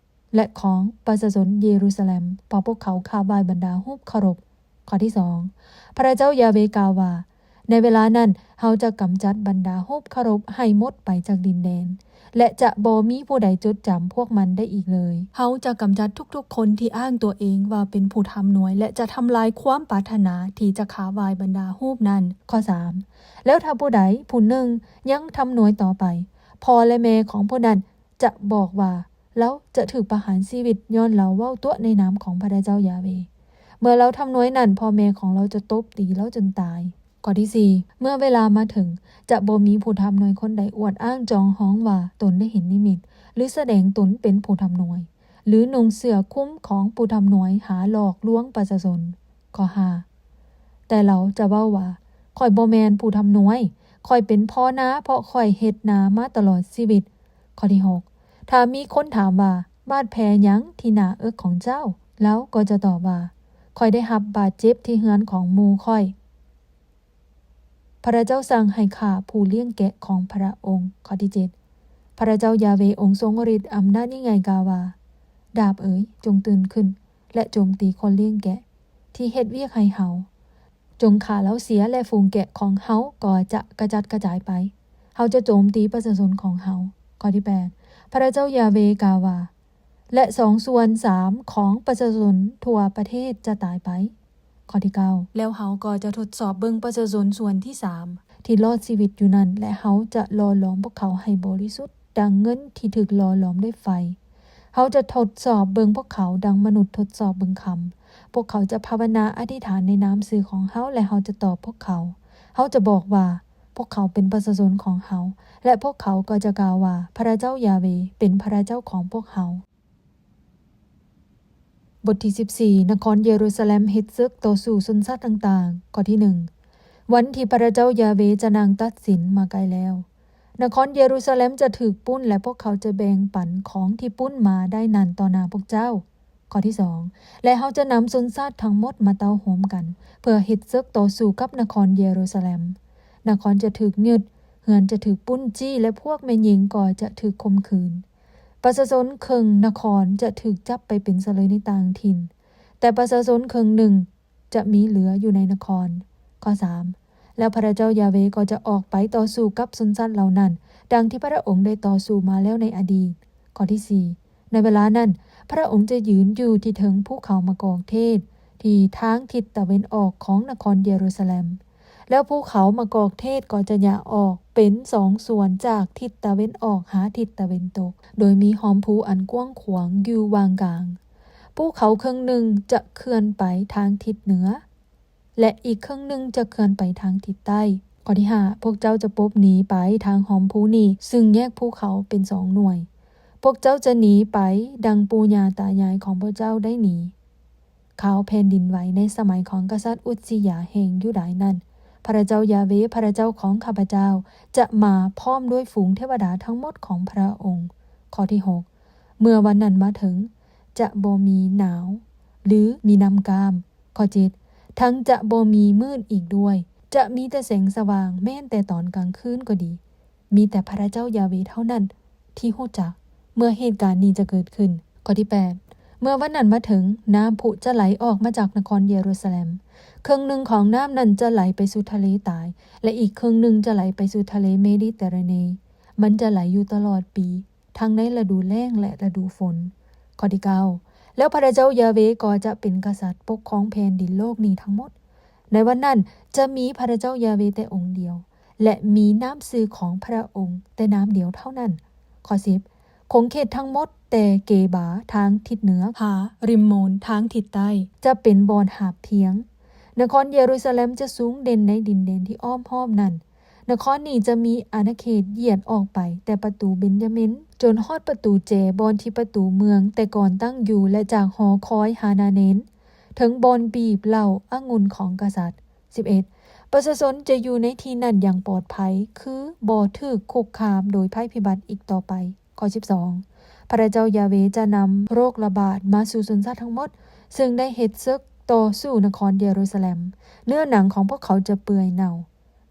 ແລະ ຂອງປະຊາຊົນເຢຣູຊາເລັມ, ເພາະພວກເຂົາຂາບຫວ້າຍບັນດາຮູບເຄົາລົບ. ຂໍ້ທີສອງ ພະເຈົ້າຢາເວກ່າວວ່າ, ໃນເວລານັ້ນ ເຮົາຈະກຳຈັດບັນດາຮູບເຄົາລົບໃຫ້ໝົດໄປຈາກດິນແດນ ແລະ ຈະບໍ່ມີຜູ້ໃດຈົດຈຳພວກມັນໄດ້ອີກເລີຍ. ເຮົາຈະກຳຈັດທຸກໆຄົນທີ່ອ້າງຕົວເອງວ່າເປັນຜູ້ທຳນວຍ ແລະ ຈະທຳລາຍຄວາມປາດຖະໜາທີ່ຈະຂາບຫວ້າຍບັນດາຮູບນັ້ນ. ຂໍ້ສາມ ແລ້ວຖ້າຜູ້ໃດຜູ້ໜຶ່ງຍັງທຳນວຍຕໍ່ໄປ, ພໍ່ ແລະ ແມ່ຂອງຜູ້ນັ້ນ ຈະບອກວ່າ ລາວຈະຖືກປະຫານຊີວິດ ຍ້ອນລາວເວົ້າຕົວະໃນນາມຂອງພະເຈົ້າຢາເວ. ເມື່ອລາວທຳນວຍນັ້ນ, ພໍ່ແມ່ຂອງລາວຈະຕົບຕີລາວຈົນຕາຍ. ຂໍ້ທີສີ່ ເມື່ອເວລາມາເຖິງ, ຈະບໍ່ມີຜູ້ທຳນວຍຄົນໃດອວດອ້າງຈອງຮອງວ່າຕົນໄດ້ເຫັນນິມິດ, ຫຼື ສະແດງຕົນເປັນຜູ້ທຳນວຍ, ຫຼື ນຸ່ງເສື້ອຄຸມຂອງຜູ້ທຳນວຍຫາຫຼອກລວງປະຊາຊົນ. ຂໍ້ຫ້າ ແຕ່ລາວຈະເວົ້າວ່າ, ຂ້ອຍບໍ່ແມ່ນຜູ້ທຳນວຍ, ຂ້ອຍເປັນພໍ່ນາ, ເພາະຂ້ອຍເຮັດນາມາຕະຫຼອດຊີວິດ. ຂໍ້ທີຫົກ ຖ້າມີຄົນຖາມວ່າ, ບາດແຜຫຍັງທີ່ໜ້າເອິກຂອງເຈົ້າ? ລາວກໍຈະຕອບວ່າ, ຂ້ອຍໄດ້ຮັບບາດເຈັບທີ່ເຮືອນຂອງໝູ່ຂ້ອຍ. ພະເຈົ້າສັ່ງໃຫ້ຂ້າຜູ້ລ້ຽງແກະຂອງພະອົງ. ຂໍ້ທີເຈັດ ພະເຈົ້າຢາເວອົງຊົງລິດອຳນາດຍິ່ງໃຫຍ່ກ່າວວ່າ, ດາບເອີຍ, ຈົ່ງຕື່ນຂຶ້ນ ແລະ ໂຈມຕີຄົນລ້ຽງແກະທີ່ເຮັດວຽກໃຫ້ເຮົາ. ຈົ່ງຂ້າລາວເສຍ ແລະ ຝູງແກະຂອງເຮົາກໍຈະກະຈັດກະຈາຍໄປ. ເຮົາຈະໂຈມຕີປະຊາຊົນຂອງເຮົາ. ຂໍ້ທີແປດ ພະເຈົ້າຢາເວກ່າວວ່າ, ແລະ ສອງສ່ວນສາມຂອງປະຊາຊົນທົ່ວປະເທດຈະຕາຍໄປ. ຂໍ້ທີເກົ້າ ແລ້ວເຮົາກໍຈະທົດສອບເບິ່ງປະຊາຊົນສ່ວນທີສາມທີ່ລອດຊີວິດຢູ່ນັ້ນ ແລະ ເຮົາຈະຫຼໍ່ຫຼອມພວກເຂົາໃຫ້ບໍລິສຸດ ດັ່ງເງິນທີ່ຖືກຫຼໍ່ຫຼອມດ້ວຍໄຟ. ເຮົາຈະທົດສອບເບິ່ງພວກເຂົາ ດັ່ງມະນຸດທົດສອບເບິ່ງຄຳ. ພວກເຂົາຈະພາວະນາອະທິຖານໃນນາມຊື່ຂອງເຮົາ ແລະ ເຮົາຈະຕອບພວກເຂົາ. ເຮົາຈະບອກວ່າ, ພວກເຂົາເປັນປະຊາຊົນຂອງເຮົາ, ແລະ ພວກເຂົາກໍຈະກ່າວວ່າ, ພະເຈົ້າຢາເວເປັນພະເຈົ້າຂອງພວກເຮົາ. ບົດທີສິບສີ່ ນະຄອນເຢຣູຊາແລັມເຮັດເສິກຕໍ່ສູ້ຊົນຊາດຕ່າງໆ. ຂໍ້ທີໜຶ່ງ ວັນທີ່ພະເຈົ້າຢາເວຈະນັ່ງຕັດສິນມາໃກ້ແລ້ວ. ນະຄອນເຢຣູຊາແລັມຈະຖືກປຸ້ນ ແລະ ພວກເຂົາຈະແບ່ງປັນຂອງທີ່ປຸ້ນມາໄດ້ນັ້ນຕໍ່ໜ້າພວກເຈົ້າ. ຂໍ້ທີສອງ ແລະ ເຮົາຈະນຳຊົນຊາດທັງໝົດມາເຕົ້າໂຮມກັນ ເພື່ອເຮັດເສິກຕໍ່ສູ້ກັບນະຄອນເຢຣູຊາແລັມ. ນະຄອນຈະຖືກຍຶດ, ເຮືອນຈະຖືກປຸ້ນຈີ້ ແລະ ພວກແມ່ຍິງກໍຈະຖືກຂົ່ມຂືນ. ປະຊາຊົນເຄິ່ງນະຄອນຈະຖືກຈັບໄປເປັນສະເລີຍໃນຕ່າງຖິ່ນ, ແຕ່ປະຊາຊົນເຄິ່ງໜຶ່ງຈະມີເຫຼືອຢູ່ໃນນະຄອນ. ຂໍ້ສາມ ແລ້ວພະເຈົ້າຢາເວກໍຈະອອກໄປຕໍ່ສູ້ກັບຊົນຊາດເຫຼົ່ານັ້ນ, ດັ່ງທີ່ພະອົງໄດ້ຕໍ່ສູ້ມາແລ້ວໃນອະດີດ. ຂໍ້ທີສີ່ ໃນເວລານັ້ນ, ພະອົງຈະຢືນຢູ່ທີ່ເທິງພູເຂົາໝາກອກເທດ, ທີ່ທາງທິດຕາເວັນອອກຂອງນະຄອນເຢຣູຊາແລັມ. ແລ້ວພູເຂົາໝາກອກເທດກໍຈະຫຍາອອກເປັນສອງສ່ວນຈາກທິດຕາເວັນອອກຫາທິດຕາເວັນຕົກ, ໂດຍມີຮ່ອມພູອັນກວ້າງຂວາງຢູ່ຫວ່າງກາງ. ພູເຂົາເຄິ່ງໜຶ່ງຈະເຄື່ອນໄປທາງທິດເໜືອ ແລະ ອີກເຄິ່ງໜຶ່ງຈະເຄື່ອນໄປທາງທິດໃຕ້. ຂໍ້ທີຫ້າ ພວກເຈົ້າຈະປົບໜີໄປທາງຮ່ອມພູນີ້, ຊຶ່ງແຍກພູເຂົາເປັນສອງໜ່ວຍ. ພວກເຈົ້າຈະໜີໄປດັ່ງປູ່ຍ່າຕາຍາຍຂອງພວກເຈົ້າໄດ້ໜີ. ຄາວແຜ່ນດິນໄຫວໃນສະໄໝຂອງກະສັດອຸດຊິຢາແຫ່ງຢູດາຍນັ້ນ, ພະເຈົ້າຢາເວ ພະເຈົ້າຂອງຂ້າພະເຈົ້າ ຈະມາພ້ອມດ້ວຍຝູງເທວະດາທັງໝົດຂອງພະອົງ. ຂໍ້ທີຫົກ ເມື່ອວັນນັ້ນມາເຖິງ, ຈະບໍ່ມີໜາວ ຫຼື ມີນ້ຳກ້າມ. ຂໍ້ເຈັດ ທັງຈະບໍ່ມີມືດອີກດ້ວຍ, ຈະມີແຕ່ແສງສະຫວ່າງ, ແມ່ນແຕ່ຕອນກາງຄືນກໍດີ. ມີແຕ່ພະເຈົ້າຢາເວເທົ່ານັ້ນທີ່ຮູ້ຈັກເມື່ອເຫດການນີ້ຈະເກີດຂຶ້ນ. ຂໍ້ທີແປດ ເມື່ອວັນນັ້ນມາເຖິງ, ນ້ຳພຸຈະໄຫຼອອກມາຈາກນະຄອນເຢຣູຊາແລັມ. ເຄິ່ງໜຶ່ງຂອງນ້ຳນັ້ນຈະໄຫຼໄປສູ່ທະເລຕາຍ, ແລະ ອີກເຄິ່ງໜຶ່ງຈະໄຫຼໄປສູ່ທະເລເມດິເຕເຣເນ. ມັນຈະໄຫຼຢູ່ຕະຫຼອດປີ, ທັງໃນລະດູແລ້ງ ແລະ ລະດູຝົນ. ຂໍ້ທີເກົ້າ ແລ້ວພະເຈົ້າຢາເວກໍຈະເປັນກະສັດປົກຄອງແຜ່ນດິນໂລກນີ້ທັງໝົດ. ໃນວັນນັ້ນຈະມີພະເຈົ້າຢາເວແຕ່ອົງດຽວ, ແລະ ມີນາມຊື່ຂອງພະອົງແຕ່ນາມດຽວເທົ່ານັ້ນ. ຂໍ້ສິບ ຂົງເຂດທັງໝົດແຕ່ເກບາທາງທິດເໜືອຫາຣິມໂມນທາງທິດໃຕ້ ຈະເປັນບ່ອນຫາບພຽງ. ນະຄອນເຢຣູຊາແລັມຈະສູງເດັ່ນໃນດິນແດນທີ່ອ້ອມຮອບນັ້ນ. ນະຄອນນີ້ຈະມີອານາເຂດຢຽດອອກໄປແຕ່ປະຕູເບັນຍາມິນ ຈົນຮອດປະຕູແຈ ບ່ອນທີ່ປະຕູເມືອງແຕ່ກ່ອນຕັ້ງຢູ່ ແລະ ຈາກຫໍຄອຍຮານາເນນ ເຖິງບ່ອນບີບເຫຼົ້າອະງຸ່ນຂອງກະສັດ. ສິບເອັດ ປະຊາຊົນຈະຢູ່ໃນທີ່ນັ້ນຢ່າງປອດໄພ, ຄືບໍ່ຖືກຄຸກຄາມໂດຍໄພພິບັດອີກຕໍ່ໄປ. ຂໍ້ສິບສອງ ພະເຈົ້າຢາເວຈະນຳໂລກລະບາດມາສູ່ຊົນຊາດທັງໝົດ, ຊຶ່ງໄດ້ເຮັດເສິກຕໍ່ສູ້ນະຄອນເຢຣູຊາແລັມ. ເນື້ອໜັງຂອງພວກເຂົາຈະເປື່ອຍເນົ່າ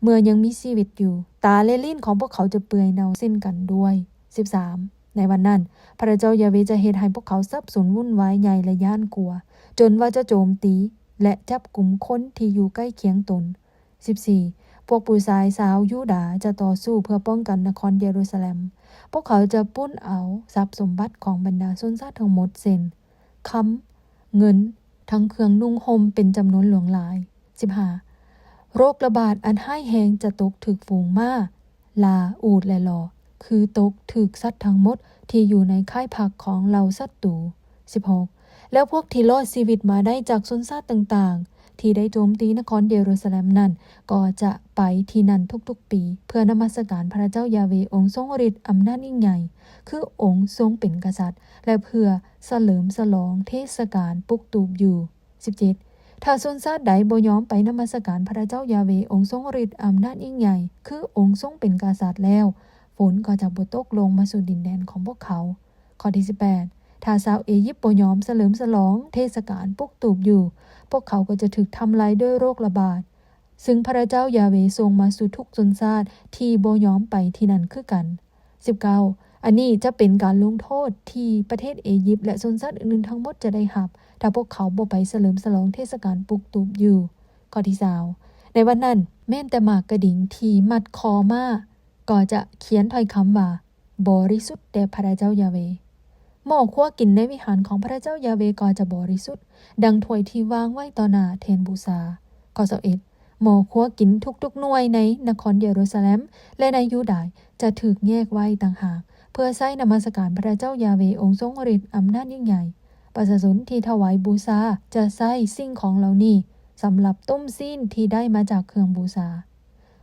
ເມື່ອຍັງມີຊີວິດຢູ່, ຕາ ແລະ ລີ້ນຂອງພວກເຂົາຈະເປື່ອຍເນົ່າເຊັ່ນກັນດ້ວຍ. ສິບສາມ ໃນວັນນັ້ນ, ພະເຈົ້າຢາເວຈະເຮັດໃຫ້ພວກເຂົາສັບສົນວຸ່ນວາຍໃຫຍ່ ແລະ ຢ້ານກົວ, ຈົນວ່າຈະໂຈມຕີ ແລະ ຈັບກຸມຄົນທີ່ຢູ່ໃກ້ຄຽງຕົນ. ສິບສີ່ ພວກຜູ້ຊາຍຊາວຢູດາຈະຕໍ່ສູ້ເພື່ອປ້ອງກັນນະຄອນເຢຣູຊາແລັມ. ພວກເຂົາຈະປຸ້ນເອົາຊັບສົມບັດຂອງບັນດາຊົນຊາດທັງໝົດ ເຊັ່ນ ຄຳ, ເງິນ, ທັງເຄື່ອງນຸ່ງຫົ່ມເປັນຈຳນວນຫຼວງຫຼາຍ. ສິບຫ້າ ໂລກລະບາດອັນຮ້າຍແຮງຈະຕົກຖືກຝູງມ້າ, ລາ, ອູດ ແລະ ລໍ, ຄືຕົກຖືກສັດທັງໝົດທີ່ຢູ່ໃນຄ້າຍພັກຂອງເຫຼົ່າສັດຕູ. ສິບຫົກ ແລ້ວພວກທີ່ລອດຊີວິດມາໄດ້ຈາກຊົນຊາດຕ່າງໆ ທີ່ໄດ້ໂຈມຕີນະຄອນເຢຣູຊາແລັມນັ້ນ ກໍຈະໄປທີ່ນັ້ນທຸກໆປີ ເພື່ອນະມັດສະການພະເຈົ້າຢາເວອົງຊົງລິດອຳນາດຍິ່ງໃຫຍ່ ຄືອົງຊົງເປັນກະສັດ ແລະ ເພື່ອສະເຫຼີມສະຫຼອງເທດສະການປຸກຕູບຢູ່. ສິບເຈັດ ຖ້າຊົນຊາດໃດບໍ່ຍອມໄປນະມັດສະການພະເຈົ້າຢາເວອົງຊົງລິດອຳນາດຍິ່ງໃຫຍ່ ຄືອົງຊົງເປັນກະສັດແລ້ວ, ຝົນກໍຈະບໍ່ຕົກລົງມາສູ່ດິນແດນຂອງພວກເຂົາ. ຂໍ້ທີສິບແປດ ຖ້າຊາວເອຢິບບໍ່ຍອມສະເຫຼີມສະຫຼອງເທດສະການປຸກຕູບຢູ່, ພວກເຂົາກໍຈະຖືກທຳລາຍດ້ວຍໂລກລະບາດ, ຊຶ່ງພະເຈົ້າຢາເວຊົງມາສູ່ທຸກຊົນຊາດທີ່ບໍ່ຍອມໄປທີ່ນັ້ນຄືກັນ. ສິບເກົ້າ ອັນນີ້ຈະເປັນການລົງໂທດທີ່ປະເທດເອຢິບ ແລະ ຊົນຊາດອື່ນໆທັງໝົດຈະໄດ້ຮັບ, ຖ້າພວກເຂົາບໍ່ໄປສະເຫຼີມສະຫຼອງເທດສະການປຸກຕູບຢູ່. ຂໍ້ທີຊາວ ໃນວັນນັ້ນ, ແມ່ນແຕ່ໝາກກະດິງທີ່ມັດຄໍມ້າກໍຈະຂຽນຖ້ອຍຄຳວ່າ ບໍລິສຸດແດ່ພະເຈົ້າຢາເວ. ໝໍ້ຄົວກິນໃນວິຫານຂອງພະເຈົ້າຢາເວກໍຈະບໍລິສຸດ, ດັ່ງຖ້ວຍທີ່ວາງໄວ້ຕໍ່ໜ້າແທ່ນບູຊາ. ຂໍ້ຊາວເອັດ ໝໍ້ຄົວກິນທຸກໆໜ່ວຍໃນນະຄອນເຢຣູຊາເລັມ ແລະ ໃນຢູດາຈະຖືກແຍກໄວ້ຕ່າງຫາກ ເພື່ອໃຊ້ນະມັດສະການພະເຈົ້າຢາເວ ອົງຊົງລິດອຳນາດຍິ່ງໃຫຍ່. ປະຊາຊົນທີ່ຖວາຍບູຊາຈະໃຊ້ສິ່ງຂອງເຫຼົ່ານີ້ສຳລັບຕົ້ມຊີ້ນທີ່ໄດ້ມາຈາກເຄື່ອງບູຊາ.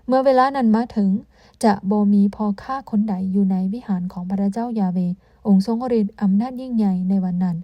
ເມື່ອເວລານັ້ນມາເຖິງ, ຈະບໍ່ມີພໍ່ຄ້າຄົນໃດຢູ່ໃນວິຫານຂອງພະເຈົ້າຢາເວ ອົງຊົງລິດອຳນາດຍິ່ງໃຫຍ່ໃນວັນນັ້ນ.